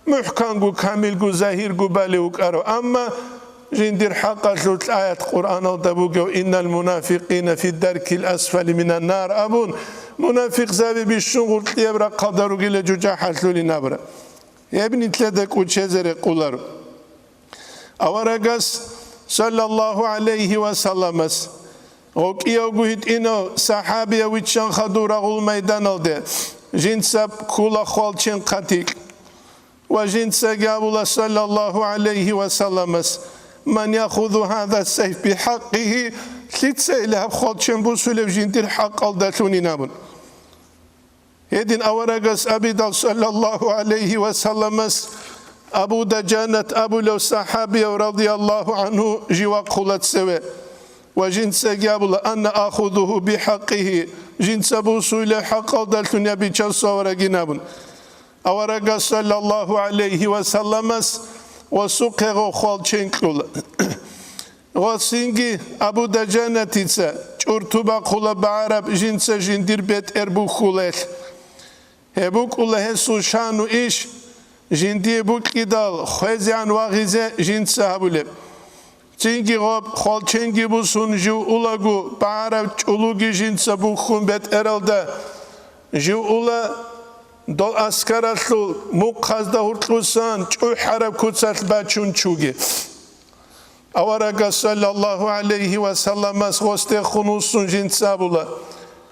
мухӀканго, камилго, загьирго балев вукӀарав. Амма жиндир хӀакъалъулъ аят Къуръаналда бугев: «Иннал мунафикъина фи даркил асфали минан нар», – абун, мунафикъзаби бищун гъуркьияб рахъалда ругила жужахӀалъулин абураб. Гьеб нилъеда кӀучезе рекъоларо. Аварагас, саллаллагьу гӀалайгьи ва салламас, гъокӀиявго гьитӀинав сахӀабияв виччан хадув рагъул майданалде, жинца ккула хвалчен хъатикь. Ва жинцаги абула, саллаллагьу гӀалайгьи ва салламас: «Ман яхузу гьаза сайф бихӀакъигьи», лъица иле гьаб хвалчен бусулев жиндир хӀакъалдалъунин абун. Гьедин аварагас абидал, саллаллагьу гӀалайгьи ва салламас, Абу Дажанат абулев сахӀабияв, радияллагьу гӀангьу, жив вахъула цеве. Ва жинцаги абула: «Ана ахузуху бихӀакъигьи», жинца бусуйлеб хӀакъалдалъун я бичасу аварагин абун. Аварагас, саллаллагьу гӀалайгьи ва салламас, ва сухъего хвалчен кьула. Гъосинги Абу Дажанатица чӀурту бахъула багӀараб жинца жиндир бетӀер бухьулелъ. Гьеб букӀула гьесул шану иш, жиндие букӀидал хвезегӀан вагъизе жинца гьабулеб. Цинги гъоб хвалченги бусун жив улаго багӀараб чӀулуги жинца бухьун бетӀералда, жив ула дол аскаралъул мухъазда гьуркьусан чӀухӀараб куцалъ бачун чуги. Аварагас, саллаллагьу гӀалайгьи ва салламас, гъосдехун вуссун жинца абула: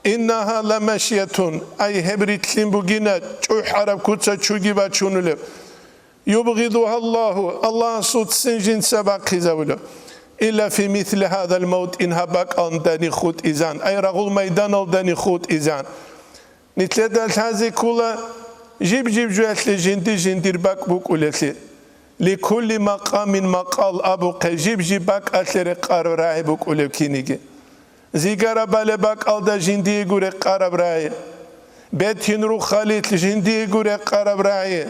«Иннагьа ламашиятун», ай, гьеб рилълъин бугина чӀухӀараб куца чуги бачунулеб. «Юбгъидугьа Аллагьу», Аллагьасул ццин жинца бахъизабулеб. «Илла фи мисли гьазал мавтӀин», гьаб бакӀалдани хутӀизан, ай, рагъул майданалдани хутӀизан. Нилъеда лъазе ккола жиб-жиб жоялъе жинди-жиндир бакӀ букӀулевлъи. «Ликулли макъамин макъал» абухъе, жиб-жиб бакӀалъе рекъараб рагӀи букӀулев киниги. Зигараб балеб бакӀалда жиндиего рекъараб рагӀи. Бетин руххалилъ жиндиего рекъараб рагӀи.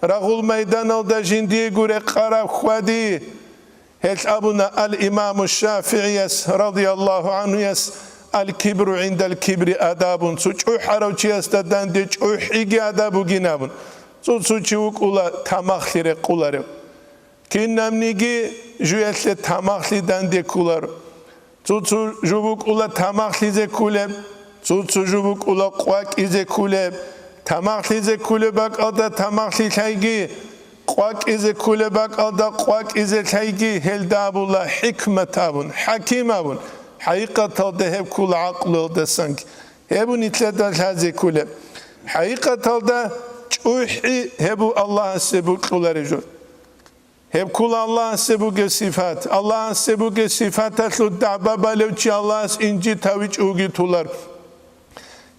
Рагъул майданалда жиндиего рекъараб хьвади. Гьелъ абуна ал-Имаму ШафигӀияс, радияллагьу гӀангьуяс: «Ал-кибру гӀиндал кибри адабун», цо чӀухӀарав чиясда данде чӀухӀиги адаб бугин абун. Цо-цо чи вукӀула тамахлъи рекъуларев. Кинабниги жуялъе тамахлъи данде кколаро. Цо-цо жо букӀула тамахлъизе кколеб, цо-цо жо букӀула къвакӀизе кколеб. Тамахлъизе кколеб бакӀалда тамахлъи лъайги, къвакӀизе кколеб бакӀалда къвакӀизе лъайги, гьелда абула хӀикмат абун, хӀаким абун, хӀакъикъаталда гьеб ккола гӀакълуялдасанги. Гьеб нилъеда лъазе кколеб. ХӀакъикъаталда чӀухӀи гьеб Аллагьасе бокьулареб жо. Гьеб ккола Аллагьасе бугеб сифат. Аллагьасе бугеб сифаталъул дагӀба балев чи Аллагьас инжит гьавичӀого толар.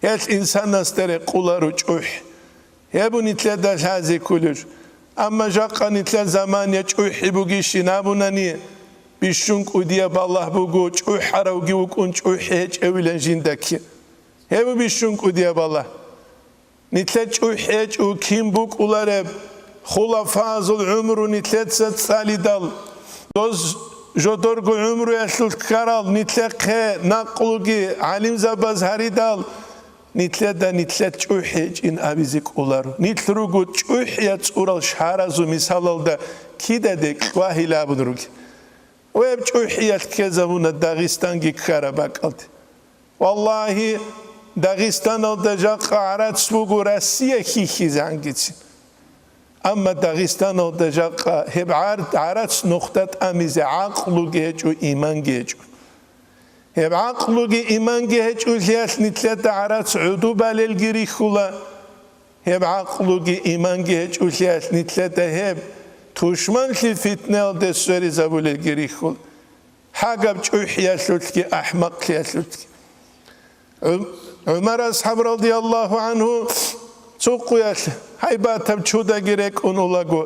Гьелъ инсанасда рекъуларо чӀухӀ. Гьеб нилъеда лъазе кколеб. Амма жакъа нилъер заман я чӀухӀи бугищин абунани, бищун кӀудияб балагь буго, чӀухӀаравги вукӀун чӀухӀи гьечӀевилан жинда кин. Гьеб бищун кӀудияб балагь. Нилъер чӀухӀи гьечӀо кин букӀулареб, хулафазул гӀумру нилъеца цӀалидал, доз Жодорго гӀумруялъул ккарал нилъехъе накълуги гӀалимзабаз гьаридал, нилъеда нилъер чӀухӀи гьечӀин абизе кӀоларо. Нилъ руго чӀухӀиялъ цӀурал шагьаразул мисалалда кидаде кьвагьила абун ругел. Гьеб чӀухӀиялъ ккезабуна Дагъистанги ккараб бакӀалде. Валлагьи, Дагъистаналда жакъа гӀарац буго Россия хьихьизегӀангицин. Амма Дагъистаналда жакъа гьеб гӀар-, гӀарац нухда тӀамизе гӀакълуги гьечӀо, иманги гьечӀо. Гьеб гӀакълуги иманги гьечӀолъиялъ нилъеда гӀарац гӀуду балелги рихьула. Гьеб гӀакълуги иманги гьечӀолъиялъ нилъеда гьеб тушманлъи фитнаялде сверизабулелги рихьула. Гьагаб чӀухӀиялъулъги ахӀмакълъиялъулъги. ГӀу-, ГӀумар асхӀаб радияллагьу гӀанхӀу цо къуялъ гьайбатаб чудаги рекӀун улаго,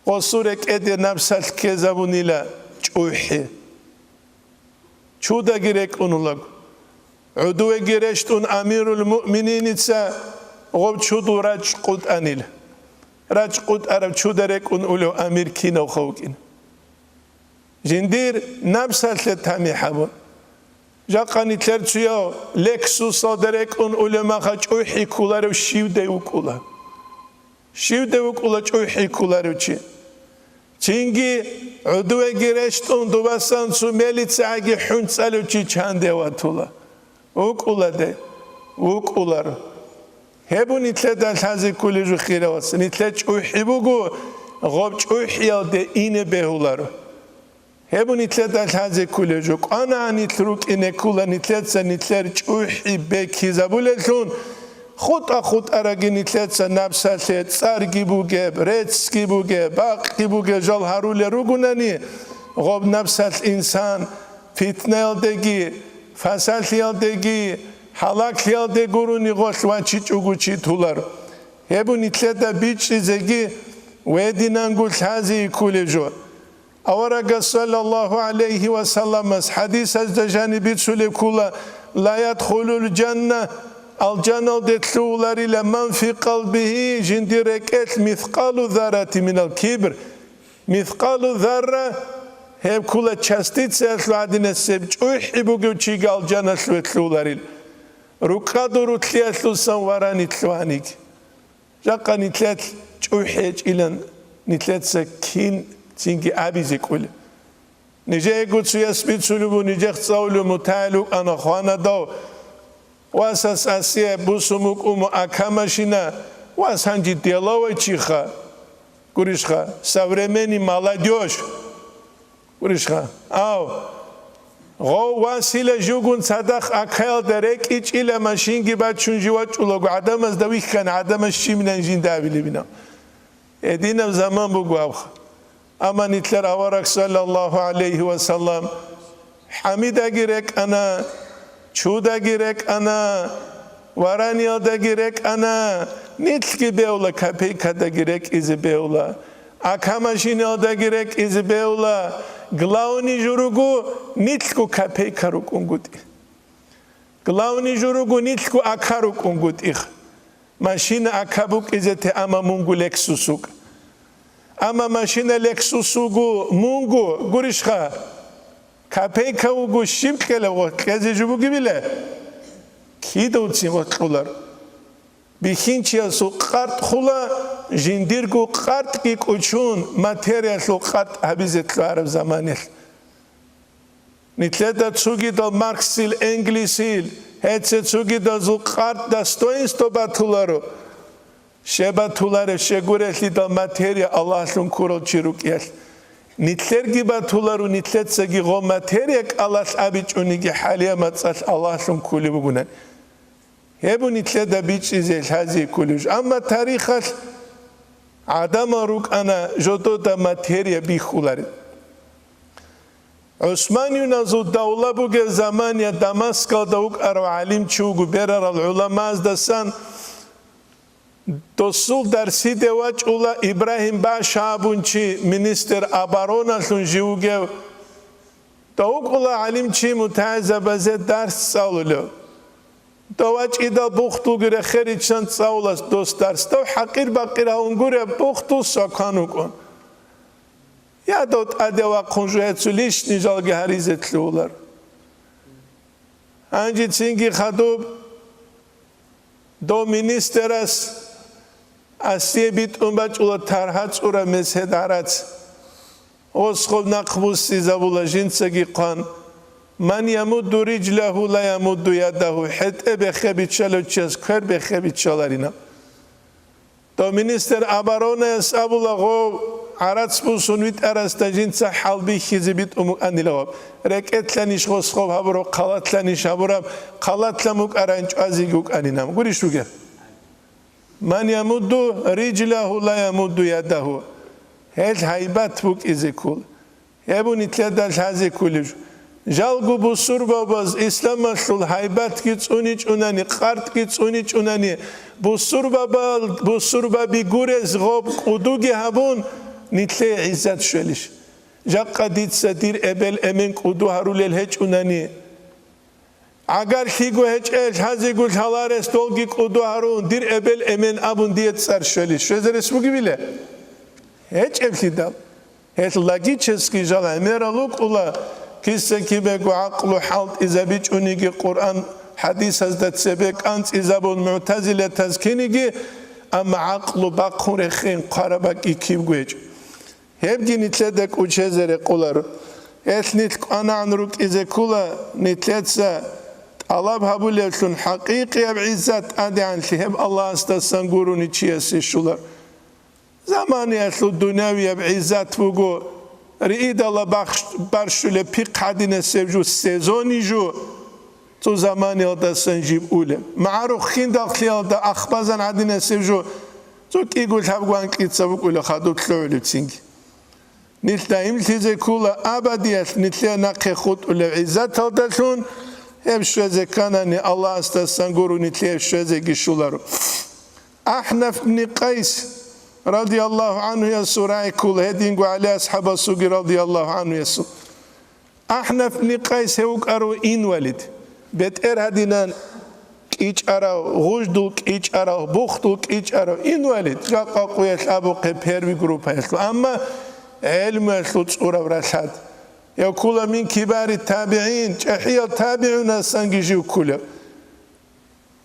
гъосул рекӀеде напсалъ ккезабунила чӀухӀи. Чудаги рекӀун улаго. ГӀудувеги рещтӀун амирул муъмининица гъоб чудул рачӀ къутӀанила. РачӀ къутӀараб чуда рекӀун улев амир кинавха вукӀин. Жиндир напсалъе тамихӀ гьабун. Жакъа нилъер цуяв Лексусалда рекӀун улеб маха чӀухӀи кколарев щивдай вукӀула. Щивдай вукӀула чӀухӀи кколарев чи? Цинги гӀудувеги рещтӀун дубасан цо мелицагӀаги хӀунцӀалев чи чанде ватула. ВукӀуладе? ВукӀуларо. Гьеб нилъеда лъазе кколеб жо, хириял вацал. Нилъер чӀухӀи буго, гъоб чӀухӀиялде ине бегьуларо. Гьеб нилъеда лъазе кколеб жо. КӀванагӀан нилъ рукӀине ккола нилъеца нилъер чӀухӀи бекизабулеллъун, хутӀа-хутӀараги нилъеца напсалъе цӀарги бугеб, реццги бугеб, бакъги бугеб жал гьарулел ругунани, гъоб напсалъ инсан фитнаялдеги, фасалъиялдеги, гьалаклъиялде гурони гъолъ вачичӀого чи тулар. Гьеб нилъеда бичӀчӀизеги гьединанго лъазе кколеб жо. Аварагас саллаллагьу гӀалайгьи ва салламас хӀадисазда жаниб бицулеб ккола: «Ла ядхулул жанна», алжаналде лъугьуларила, «ман фи къалбигьи», жиндир рекӀелъ, «мискъалу заррати минал кибр», мискъалу зарра, гьеб ккола частицаялъул гӀадинасеб, чӀухӀи бугев чиги алжаналъуве лъугьуларил, рукъадул рулъиялъулсан варани лъугьаниги. Жакъа нилъелъ чӀухӀи гьечӀилан нилъеца кин цинги абизе кӀолеб? Нижеего цояс бицулеб буго, нижехъ цӀалулеб мутагӀил вукӀана хванадав, васас асие бусун букӀун буго АК машина, вас гьанже деловой чиха, гурищха, современный молодёжь. Гурищха? Ав. Гъов васила жугун цадахъ АК-ялда рекӀичӀила машинги бачун жив вачӀулаго, гӀадамазда вихьана, гӀадамаз щибинан жинда абилебинав. Гьединаб заман буго абха. Амма нилъер авараг, саллаллагьу гӀалайгьи ва саллам, хӀамидаги рекӀана, чудаги рекӀана, вараниялдаги рекӀана, нилъги бевла, копейкадаги рекӀизе бевла. АК машиналдаги рекӀизе бевла, главный жо руго нилъго копейка рукӀунгутӀи. Главный жо руго нилъго АК рукӀунгутӀих. Машина АК букӀизе те, амма мунго Лексус вукӀа. Амма машина Лексус вуго, мунго, гурищха, копейка вуго, щиб кьела, кьезе жо бугебила? Кидавцин кьолар. Бихьинчиясул къартӀ хула, жиндирго къартӀги кӀочон, материялъул къартӀ гьабизе ккараб заманалъ. Нилъеда цогидал Марксил, Энгельсил, гьеце цогидазул къартӀ достоинство батуларо. Щеб батулареб, щегурелъидал материя Аллагьлъун ккурал чи рукӀиялъ. Нилъерги батуларо, нилъецаги гъо материя кӀалалъ абичӀониги, хӀалия мацӀалъ Аллагьлъун ккулеб бугунан. Гьеб нилъеда бичӀчӀизе лъазе кколеб жо. Амма тарихалъ гӀадамал рукӀана жодода материя бихьуларел. ГӀусманиюназул давла бугеб замания Дамаскалда вукӀарав гӀалимчи вуго, берарал гӀуламаздасан досул дарсиде вачӀула Ибрагьим Баша абун чи, министр обороналъун жив вугев. Дов вукӀула гӀалимчи мутагӀилзабазе дарс цӀалулев. Дов вачӀидал бухтулги рехе риччан цӀалула дос дарс. Дов хӀакъир-бакъир гьавун гуреб, бухтул свакан вукӀун. Я дов тӀаде вахъун жо гьецо лишни жалги гьаризе лъугьулар. Гьанже цинги хадуб дов министерас асие битӀун бачӀула таргьа цӀура месед гӀарац. Гъосгъоб нахъ буссизабула жинцаги хъван: «Ман ямудду риджлагьу ла ямудду ядагьу», хӀетӀе бехе биччалев чияс квер бехе биччаларина. Дов министр оборонаялъ абула гъов гӀарац бусун витӀарасда жинца хӀалбихьизе битӀун букӀанила гъоб. РекӀелъанищ гъосгъоб гьабураб, хъалалъанищ гьабураб, хъалалъан букӀаран чӀвазеги вукӀанинаб. Гурищ вугеб? «Ман ямудду риджлагьу ла ямудду ядагьу». Гьел гьайбат букӀизе ккола. Гьеб нилъеда лъазе кколеб жо. Жалго бусурбабаз исламалъул гьайбатги цӀуничӀунани, къартӀги цӀуничӀунани, бусурбабал, бусурбаби гурез гъоб кӀудуги гьабун, нилъее гӀиззат щвелищ? Жакъа дица дир эбел-эмен кӀуду гьарулел гьечӀунани, гӀагарлъиго гьечӀел лъазего лъаларес долги кӀуду гьарун, дир эбел-эмен абун дие цӀар щвели, щвезарес бугебила? ГьечӀеблъидал. Гьелъ логический жал гӀемерал рукӀула, киса-кибего гӀакълу хӀалтӀизабичӀониги, Къуръан, хӀадисазда цебе кӀанцӀизабун мугӀтазилатаз киниги, амма гӀакълу бахъун рехин хъвараб бакӀи кибго гьечӀо. Гьебги нилъеда кӀучезе рекъоларо. Гьелъ нилъ кӀванагӀан рукӀизе ккола, нилъеца тӀалаб гьабулевлъун хӀакъикъияб гӀиззат тӀадегӀанлъи гьеб Аллагьасдасан гурони чиясе щолар. Заманиялъул дунявияб гӀиззат буго, риидала бахш-, барщулеб пихъ гьадинасеб жо, сезони жо. Цо заманиялдасан жиб улеб. МагӀарухъ хиндалъиялда ахбазан гӀадинасеб жо, цо кӀиго лъабго анкьица букӀула хадуб лъугӀулебцинги. Нилъ даимлъизе ккола абадиялъ нилъее нахъе хутӀулев гӀиззаталдалъун, гьеб щвезе кканани, Аллагьасдасан гуро нилъее щвезеги щоларо. АхӀнаф ибн Къайс радияллагьу гӀанхуясул рагӀи ккола, гьединго ГӀали асхӀабасулги радияллагьу гӀанхуясул. АхӀнаф ибн Къайс гьев вукӀарав инвалид. БетӀер гьадинан кӀичӀарав, гъуждул кӀичӀарав, бухдул кӀичӀарав инвалид. Жакъа къуялъ абухъе первый группаялъул. Амма гӀелмуялъул цӀураб ралъад. Гьев ккола мин кибари табигӀин, чӀахӀиял табигӀунасанги жив кколев.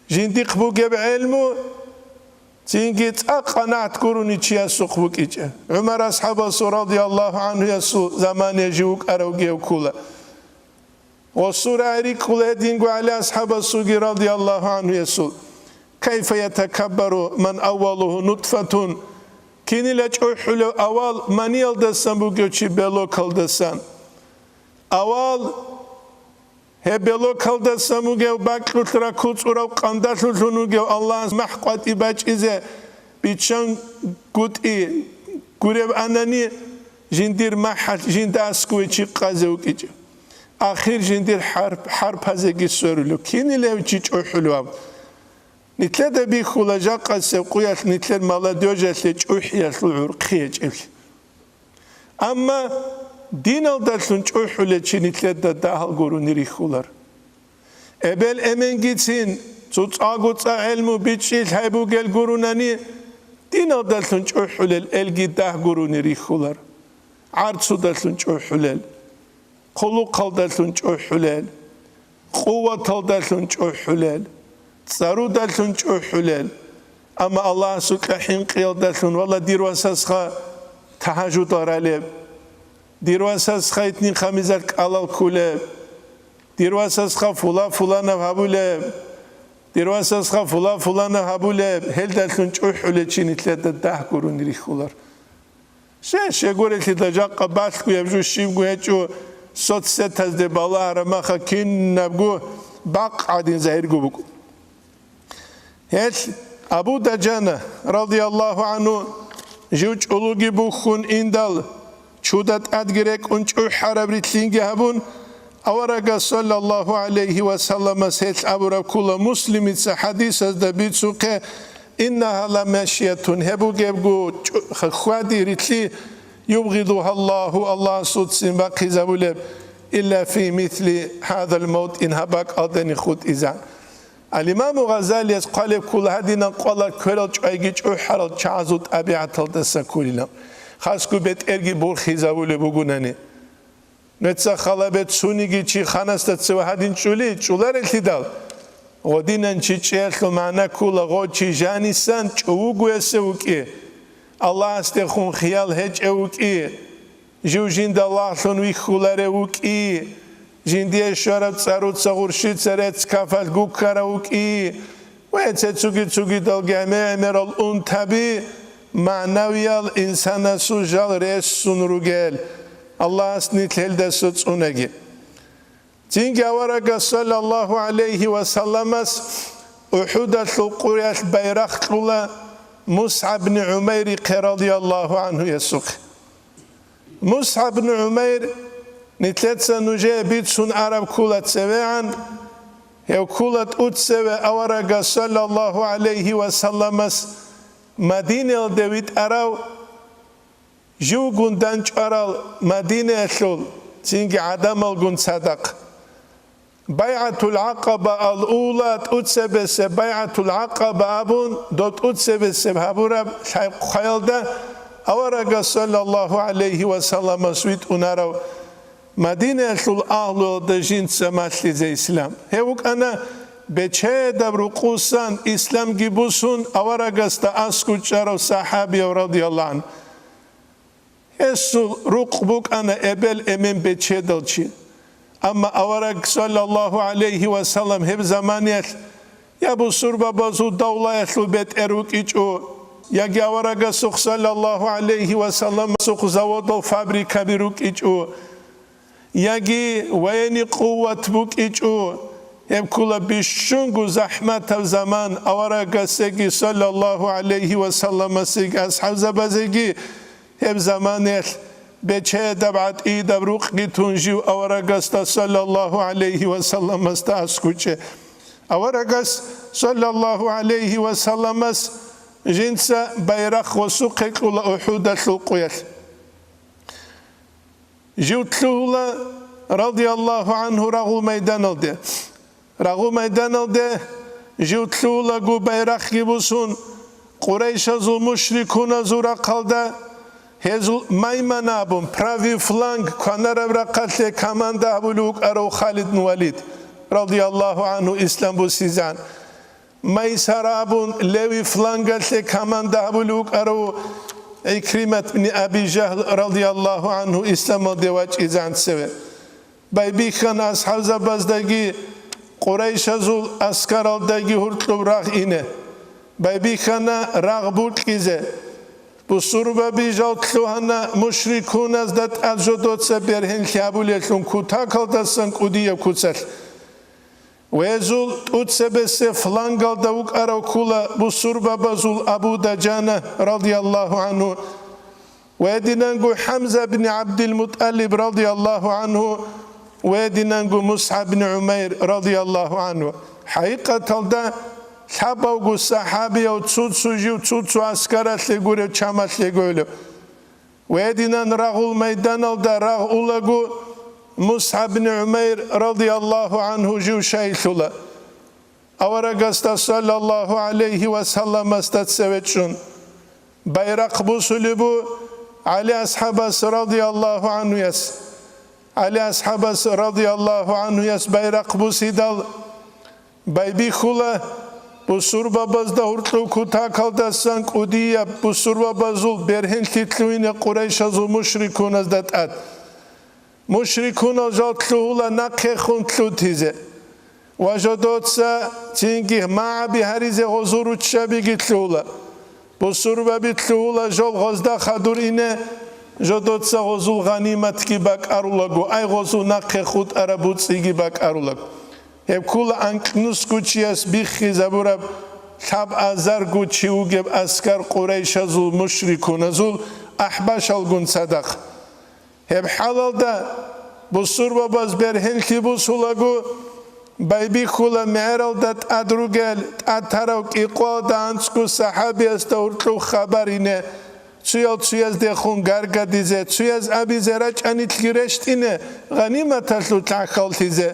Жиндихъ бугеб гӀелму цинги цӀакъ къанагӀат гурони чиясухъ букӀичӀеб. ГӀумар асхӀабасул радияллагьу гӀанхуясул замане жив вукӀаравги гьев ккола. Ва сура рикӀкӀула гьединго ГӀали асхӀабасулги радияллагьу гӀанхуясул: «Кайфа ятакаббару ман аввалугьу нутфатун?» Кинила чӀухӀулев авал маниялдасан бугев чи белокалдасан. Авал Гьеб белокалдасан вугев, бакьулъ ракуцӀурав, къандалъулъун вугев Аллагьас махӀ къватӀи бачӀизе, биччан гутӀи гуреб анани, жиндир махӀалъ жинда аскӀове чи къазе вукӀичӀеб. Ахир жиндир хӀарп-, хӀарпазеги сверулев, кинилев чи чӀухӀулев аб. Нилъеда бихьула жакъасеб къуялъ нилъер молодёжалъе чӀухӀиялъул гӀурхъи гьечӀеблъи. Амма диналдалъун чӀухӀулел чи нилъеда дагьал гурони рихьулар. Эбел-эменгицин цоцӀаго цӀа гӀелму бичӀчӀи лъай бугел гурунани, диналдалъун чӀухӀулел элги дагь гурони рихьулар. ГӀарцудалъун чӀухӀулел, хъулухъалдалъун чӀухӀулел, къуваталдалъун чӀухӀулел, цӀарудалъун чӀухӀулел. Амма Аллагьасукьа хӀинкъиялдалъун: «Валла, дир васасха тагьажудал ралеб, дир васасха итнин-хамизал кӀалал кколеб, дир васасха фула-фуланаб гьабулеб, дир васасха фула-фуланаб гьабулеб», гьелдалъун чӀухӀулел чи нилъеда дагь гурони рихьулар. Ще-, щегорелъидал жакъа балъгояб жо щибго гьечӀо, соцсетазде балагьараб маха кинабго бакъ гӀадин загьирго букӀун. Гьелъ Абу Дажана, радияллагьу гӀанху, жив чӀулуги бухьун индал, чуда тӀадги рекӀун чӀухӀараб рилълъинги гьабун, аварагас, саллаллагьу гӀалайгьи ва салламас, гьелъ абураб ккола Муслимица хӀадисазда бицухъе: «Иннагьа ламашиятун», гьеб бугебго чӀу-, хвади рилълъи, «юбгъидугьаллагьу», Аллагьасуцин бахъизабулеб, «илла фи мисли гьадал мавтӀин», гьаб бакӀалдани хутӀизан. Ал-Имаму Гъазалияс хъвалеб ккола гьадинаб къвалал кверал чӀвайги чӀухӀарал чагӀазул тӀабигӀаталдаса кколилан. хасго бетӀерги бурхизавулеб бугунани. Нуца халабе цониги чи ханасда цеве гьадин чӀули чӀуларелъидал, гъодинан чи чӀиялъул магӀна ккола гъо чи жанисан чӀовугоясев вукӀи, Аллагьасдехун хиял гьечӀев вукӀи, жив жинда лагълъун вихьуларев вукӀи, жиндие щвараб цӀаруца гъурщица рецц-кафалъ гуккарав вукӀи, ва цецуги цугидалги гӀемер-гӀемерал унтаби, магӀнавиял инсанасул жал ресун ругел, Аллагьас нилъ гьелдаса цӀунаги. Цинги аварагас, саллаллагьу гӀалайгьи ва салламас, УхӀудалъул къуялъ байрахъ кьула МусгӀаб бни ГӀумайрихъе, радияллагьу гӀанхуясухъе. МусгӀаб бну ГӀумайр, нилъеца нужее бицун араб ккула цевегӀан, гьев ккула тӀуцеве аварагас, саллаллагьу гӀалайгьи ва салламас, Мадинаялде витӀарав, живгун дандчӀварал Мадинаялъул цинги гӀадамалгун цадахъ. БайгӀатул ГӀакъаба ал-Ула, тӀуцебесеб БайгӀатул ГӀакъаба абун, доб тӀуцебесеб гьабураб лъай-, хъваялда аварагас, саллаллагьу гӀалайгьи ва салламас, витӀунарав Мадинаялъул агьлуялда жинца малъизе ислам. Гьев вукӀана бечедаб рукъусан исламги бусун аварагасда аскӀучӀарав сахӀабияв, радияллагьу гӀанху. Гьесул рукъ букӀана эбел-эмен бечедал чи. Амма авараг, саллаллагьу гӀалайгьи ва саллам, гьеб заманиялъ я бусурбабазул давлаялъул бетӀер вукӀичӀо, яги аварагасухъ, саллаллагьу гӀалайгьи ва салламасухъ, заводал фабрикаби рукӀичӀо, яги военный къуват букӀичӀо, гьеб ккула бищунго захӀматаб заман аварагасеги, саллаллагьу гӀалайгьи ва салламасеги, асхӀабзабазеги. Гьеб заманиялъ бечедаб гӀатӀидаб рукъги тун жив аварагасда, саллаллагьу гӀалайгьи ва салламасда, аскӀучӀе. Аварагас, саллаллагьу гӀалайгьи ва салламас, жинца байрахъ гъосухъе кьула УхӀудалъул къуялъ. Жив лъугьула, радияллагьу гӀанху, рагъул майданалде. Рагъул майданалде жив лъугьулаго байрахъги бусун, къурайшазул мушрикуназул рахъалда, гьезул маймана абун, правый фланг, кванараб рахъалъе команда гьабулев вукӀарав Халид бну Валид, радияллагьу гӀанху, ислам бусизегӀан. Майсара абун, левый флангалъе команда гьабулев вукӀарав ГӀикримат бни Аби Жагьл, радияллагьу гӀанху, исламалде вачӀизегӀан цеве. Байбихьана асхӀабзабаздаги къурайшазул аскаралдаги гьуркьуб рагъ ине. Байбихьана рагъ букьизе. Бусурбаби жал лъугьана мушрикуназда тӀад жодоца бергьенлъи гьабулелъун кутакалдасан кӀудияб куцалъ. Гьезул тӀуцебесеб флангалда вукӀарав ккула бусурбабазул Абу Дажана, радияллагьу гӀанху, ва гьединанго ХӀамза бин ГӀабдилмутӀалиб, радияллагьу гӀанху, ва гьединанго МусгӀаб бин ГӀумайр, радияллагьу гӀанху. ХӀакъикъаталда, лъабавго сахӀабияв цо-цо жив цо-цо аскаралъе гурев, чамалъе гуйлев. Гьединан рагъул майданалда рагъ улаго, МусгӀаб бин ГӀумайр, радияллагьу гӀанху, жив шайилъула. Аварагасда, саллаллагьу гӀалайгьи ва салламасда, цеве чӀун. Байрахъ бусулеб бу ГӀали асхӀабас, радияллагьу гӀанхуяс. ГӀали асхӀабас, радияллагьу гӀанхуяс, байрахъ бусидал, байбихьула бусурбабазда гьуркьуб кутакалдасан кӀудияб бусурбабазул бергьенлъи лъугьине къурайшазул мушрикуназда тӀад. Мушрикунал жал лъугьула нахъехун лъутизе ва жодоца цинги магӀаби гьаризе гъозул руччабиги лъугьула. Бусурбаби лъугьула жол гъозда хадур ине, жодоца гъозул гъаниматги бакӀарулаго, ай гъозул нахъе хутӀараб буцӀиги бакӀарулаго. Гьеб ккула анкьнусго чияс биххизабураб лъабазарго чи вугеб аскар къурайшазул, мушрикуназул, ахӀбашалгун цадахъ. Гьеб хӀалалда бусурбабаз бергьенлъи бусулаго, байбихьула мегӀералда тӀад ругел тӀатарав кӀикъоялда анцӀго сахӀабиясда гьуркьуб хабар ине, цуял цуяздехун гаргадизе, цуяз абизе рачӀанилъги рещтӀине, гъаниматалъулъ гӀахьаллъизе.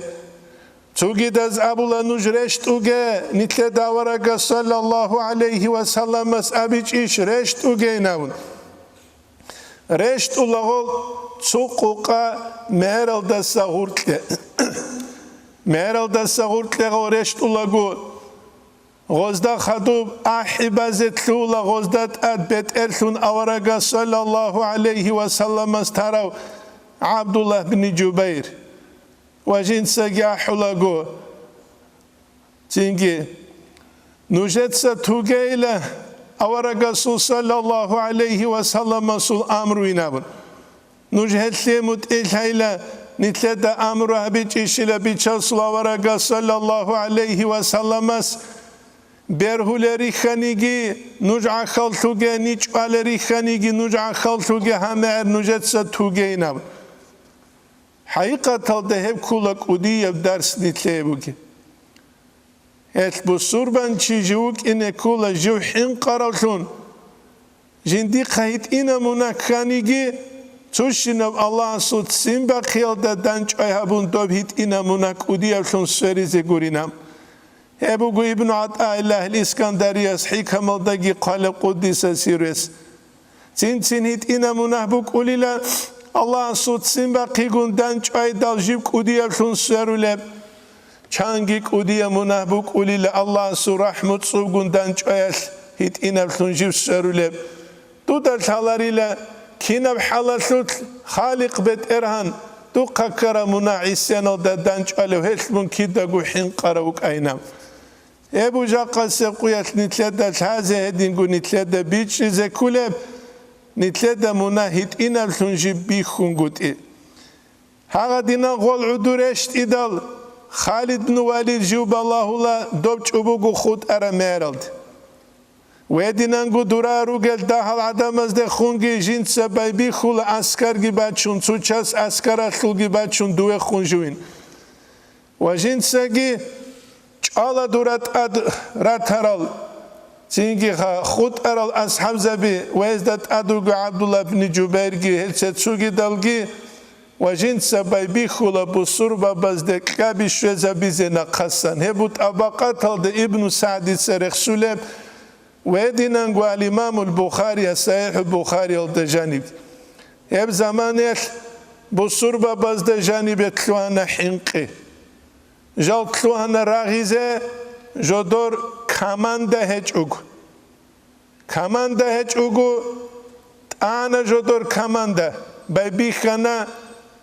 Цугидаз абула: «Нуж рещтӀуге, нилъеда аварагас саллаллагьу гӀалайгьи ва салламас абичӀищ рещтӀугейин», – абун. РещтӀулаго цо къукъа мегӀералдаса гъуркье. МегӀералдаса гъуркьегъо рещтӀулаго, гъозда хадуб ахӀи базе лъугьула гъозда тӀад бетӀерлъун аварагас саллаллагьу гӀалайгьи ва салламас тарав ГӀабдуллагь бни Жубайр ва жинцаги ахӀулаго, цинги, нужеца тугейила аварагасул саллаллагьу гӀалайгьи ва салламасул амруйин абун. Нуж гьелъие мутӀигӀлъайила, нилъеда амру гьабичӀищила бичасул аварагас саллаллагьу гӀалайгьи ва салламас, бергьулел рихьаниги нуж гӀахьаллъуге, ничӀвалел рихьаниги нуж гӀахьаллъуге, гьамегӀер нужеца тугейин абун. ХӀакъикъаталда гьеб ккола кӀудияб дарс нилъее бугеб. Гьелъ бусурбанчи жив вукӀине ккола жив хӀинкъаравлъун. Жиндихъа гьитӀина мунагь кканиги, цущинаб Аллагьасул ццин бахъиялда дандчӀвай гьабун доб гьитӀина мунагь кӀудияблъун сверизе гурин абун. Гьеб буго Ибну ГӀатӀаиллагь ал-Искандарияс хӀикамалдаги хъвалеб, къуддиса сирругьу. Цин-цин гьитӀина мунагь букӀулила, Аллагьасул ццин бахъигун дандчӀвайдал жиб кӀудияблъун сверулеб. Чанги кӀудияб мунагь букӀулила, Аллагьасул рахӀму цӀубгун дандчӀваялъ гьитӀинаблъун жиб сверулеб. Дуда лъаларила, кинаб хӀалалъулъ Халикъ БетӀергьан духъа ккараб мунагь гӀисяналда дандчӀвалев гьелъ мун кидаго хӀинкъарав вукӀайин абун. Гьеб жакъасеб къуялъ нилъеда лъазе гьединго нилъеда бичӀчӀизе кколеб, нилъеда мунагь гьитӀинаблъун жиб бихьунгутӀи. Гьагъадинан гъол гӀодор рещтӀидал, Халид бну Валид жив балагьула доб чӀобого хутӀараб мегӀералде. Гьединанго дура ругел дагьал гӀадамаздехунги жинца байбихьула аскарги бачун, цо час аскаралъулги бачун дувехун живин. Ва жинцаги чӀвала дура тӀад ратарал, цинги ха-, хутӀарал асхӀабзаби ва гьезда тӀад руго ГӀабдуллагь бни Жубайрги гьел цецугидалги, ва жинца байбихьула бусурбабазде кьаби щвезабизе нахъасан. Гьеб бу тӀабакъаталда Ибну СагӀдица рехсулеб, гьединанго ал-Имамул Бухария СахӀихӀул Бухариялда жаниб. Гьеб заманаялъ бусурбабазда жанибе лъугьана хӀинкъи. Жал лъугьана рагъизе, жодор команда гьечӀого. Команда гьечӀого, тӀана жодор команда, байбихьана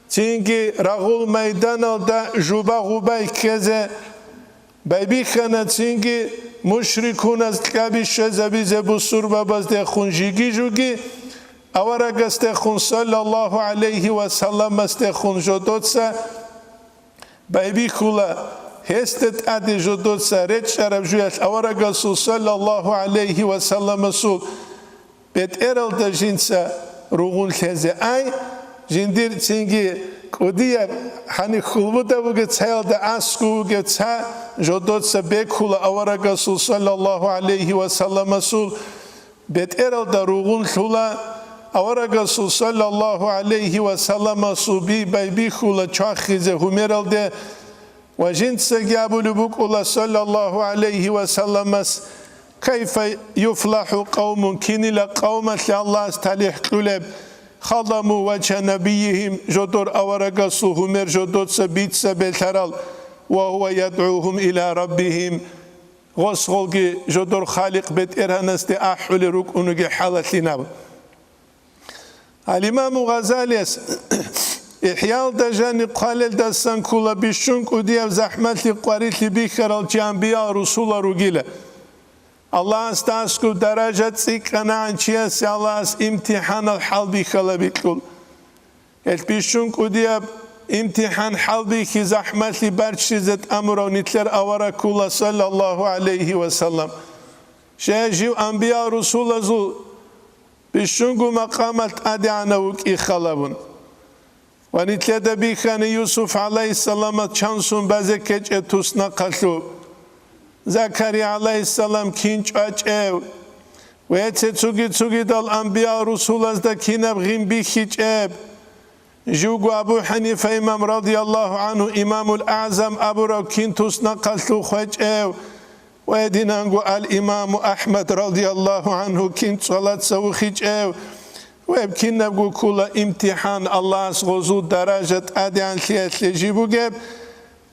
цинги рагъул майданалда жуба-гъубай ккезе, байбихьана цинги мушрикуназ кьаби щвезабизе бусурбабаздехун жиги-жуги, аварагасдехун саллаллагьу гӀалайгьи ва салламасдехун жодоца байбихьула, гьесде тӀаде жодоца речӀчӀараб жуялъ аварагасул саллаллагьу гӀалайгьи ва салламасул бетӀералда жинца ругъун лъезе ай, жиндир цинги кӀудияб гьаниб хьулбуда бугеб цаялда аскӀов вугеб ца жодоца бекула аварагасул саллаллагьу гӀалайгьи ва салламасул бетӀералда ругъун лъула, аварагасул саллаллагьу гӀалайгьи ва салламасул би байбихьула чвахизе гьумералде, ва жинцаги абулеб букӀула саллаллагьу гӀалайгьи ва салламас: «Кайфа юфлахӀу къавмун», кинила къавмалъе Аллагьас талихӀ кьулеб, «халаму вача набийихим», жодор аварагасул гьумер жодоца бица белъарал, «ва гьува ядгӀухум иля раббихим», гъос гъолги жодор Халикъ БетӀергьанасде ахӀулел рукӀунуги хӀалалъинаб. Ал-Имаму Гъазалияс ИхӀялда жаниб хъвалелдасан ккола бищун кӀудияб захӀмалъи къварилъи бихьарал чи амбиял-русулал ругила. Аллагьасда аскӀоб даража цӀикӀкӀанагӀан чиясе Аллагьас имтихӀанал хӀалбихьала бикьул. Гьелъ бищун кӀудияб имтихӀан хӀалбихьи захӀмалъи барччизе тӀамурав нилъер авараг ккола, саллаллагьу гӀалайгьи ва саллам. Щай жив амбиял-русулазул бищунго макъамалъ тӀадегӀанав вукӀи халабун. Ва нилъеда бихьани Юсуф гӀалайгьиссаламас чансун базе ккечӀеб туснахъалъуб, Закария гӀалайгьиссалам кин чӀвачӀев, ва цецуги цугидал амбиял-русулазда кинаб гъин бихьичӀеб. Живго Абу ХӀанифа имам радияллагьу гӀанху, имамул-агӀзам абурав кин туснахъалъув хвечӀев, ва гьединанго ал-имаму АхӀмад радияллагьу гӀанху кин цӀалаца вухичӀев, Гьеб кинабго ккола имтихӀан, Аллагьас гъозул даража тӀадегӀанлъиялъе жиб бугеб.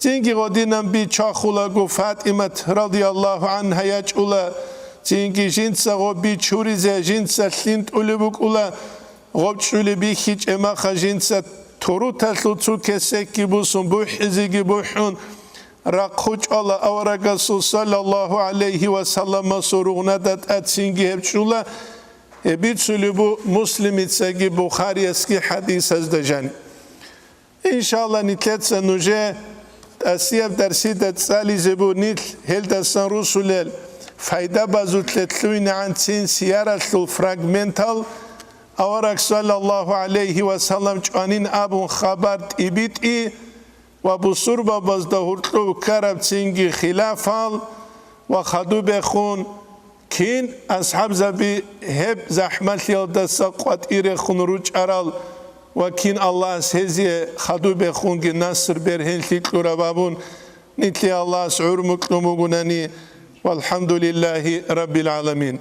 Цинги гъодинан би чвахулаго ФатӀимат радияллагьу гӀангьа ячӀула, цинги жинца гъоб би чуризе жинца лъим тӀулеб букӀула, гъоб чӀулеб бихьичӀеб маха жинца туруталъул цо кесекги бусун, бухӀизеги бухӀун, рахъу чӀвала аварагасул саллаллагьу гӀалайгьи ва салламасул ругънада тӀад цинги гьеб чӀула, гьеб бицулеб бу Муслимицаги Бухариясги хӀадисазда жани. Иншалла, нилъеца нужее тӀасияб дарсида цӀализе бу нилъ гьелдасан русулел пайда базулъе лъугьинегӀанцин сияралъул фрагментал, авараг саллаллагьу гӀалайгьи ва саллам чӀванин абун хабар тӀибитӀи ва бусурбабазда гьоркьов ккараб цинги хилафал ва хадубехун, кин асхӀабзаби гьеб захӀмалъиялдаса къватӀирехун ручӀарал ва кин Аллагьас гьезие хадубехунги наср бергьенлъи кьураб абун, нилъее Аллагьас гӀумру кьун бугунани, валхӀамдулиллагьи раббил гӀаламин.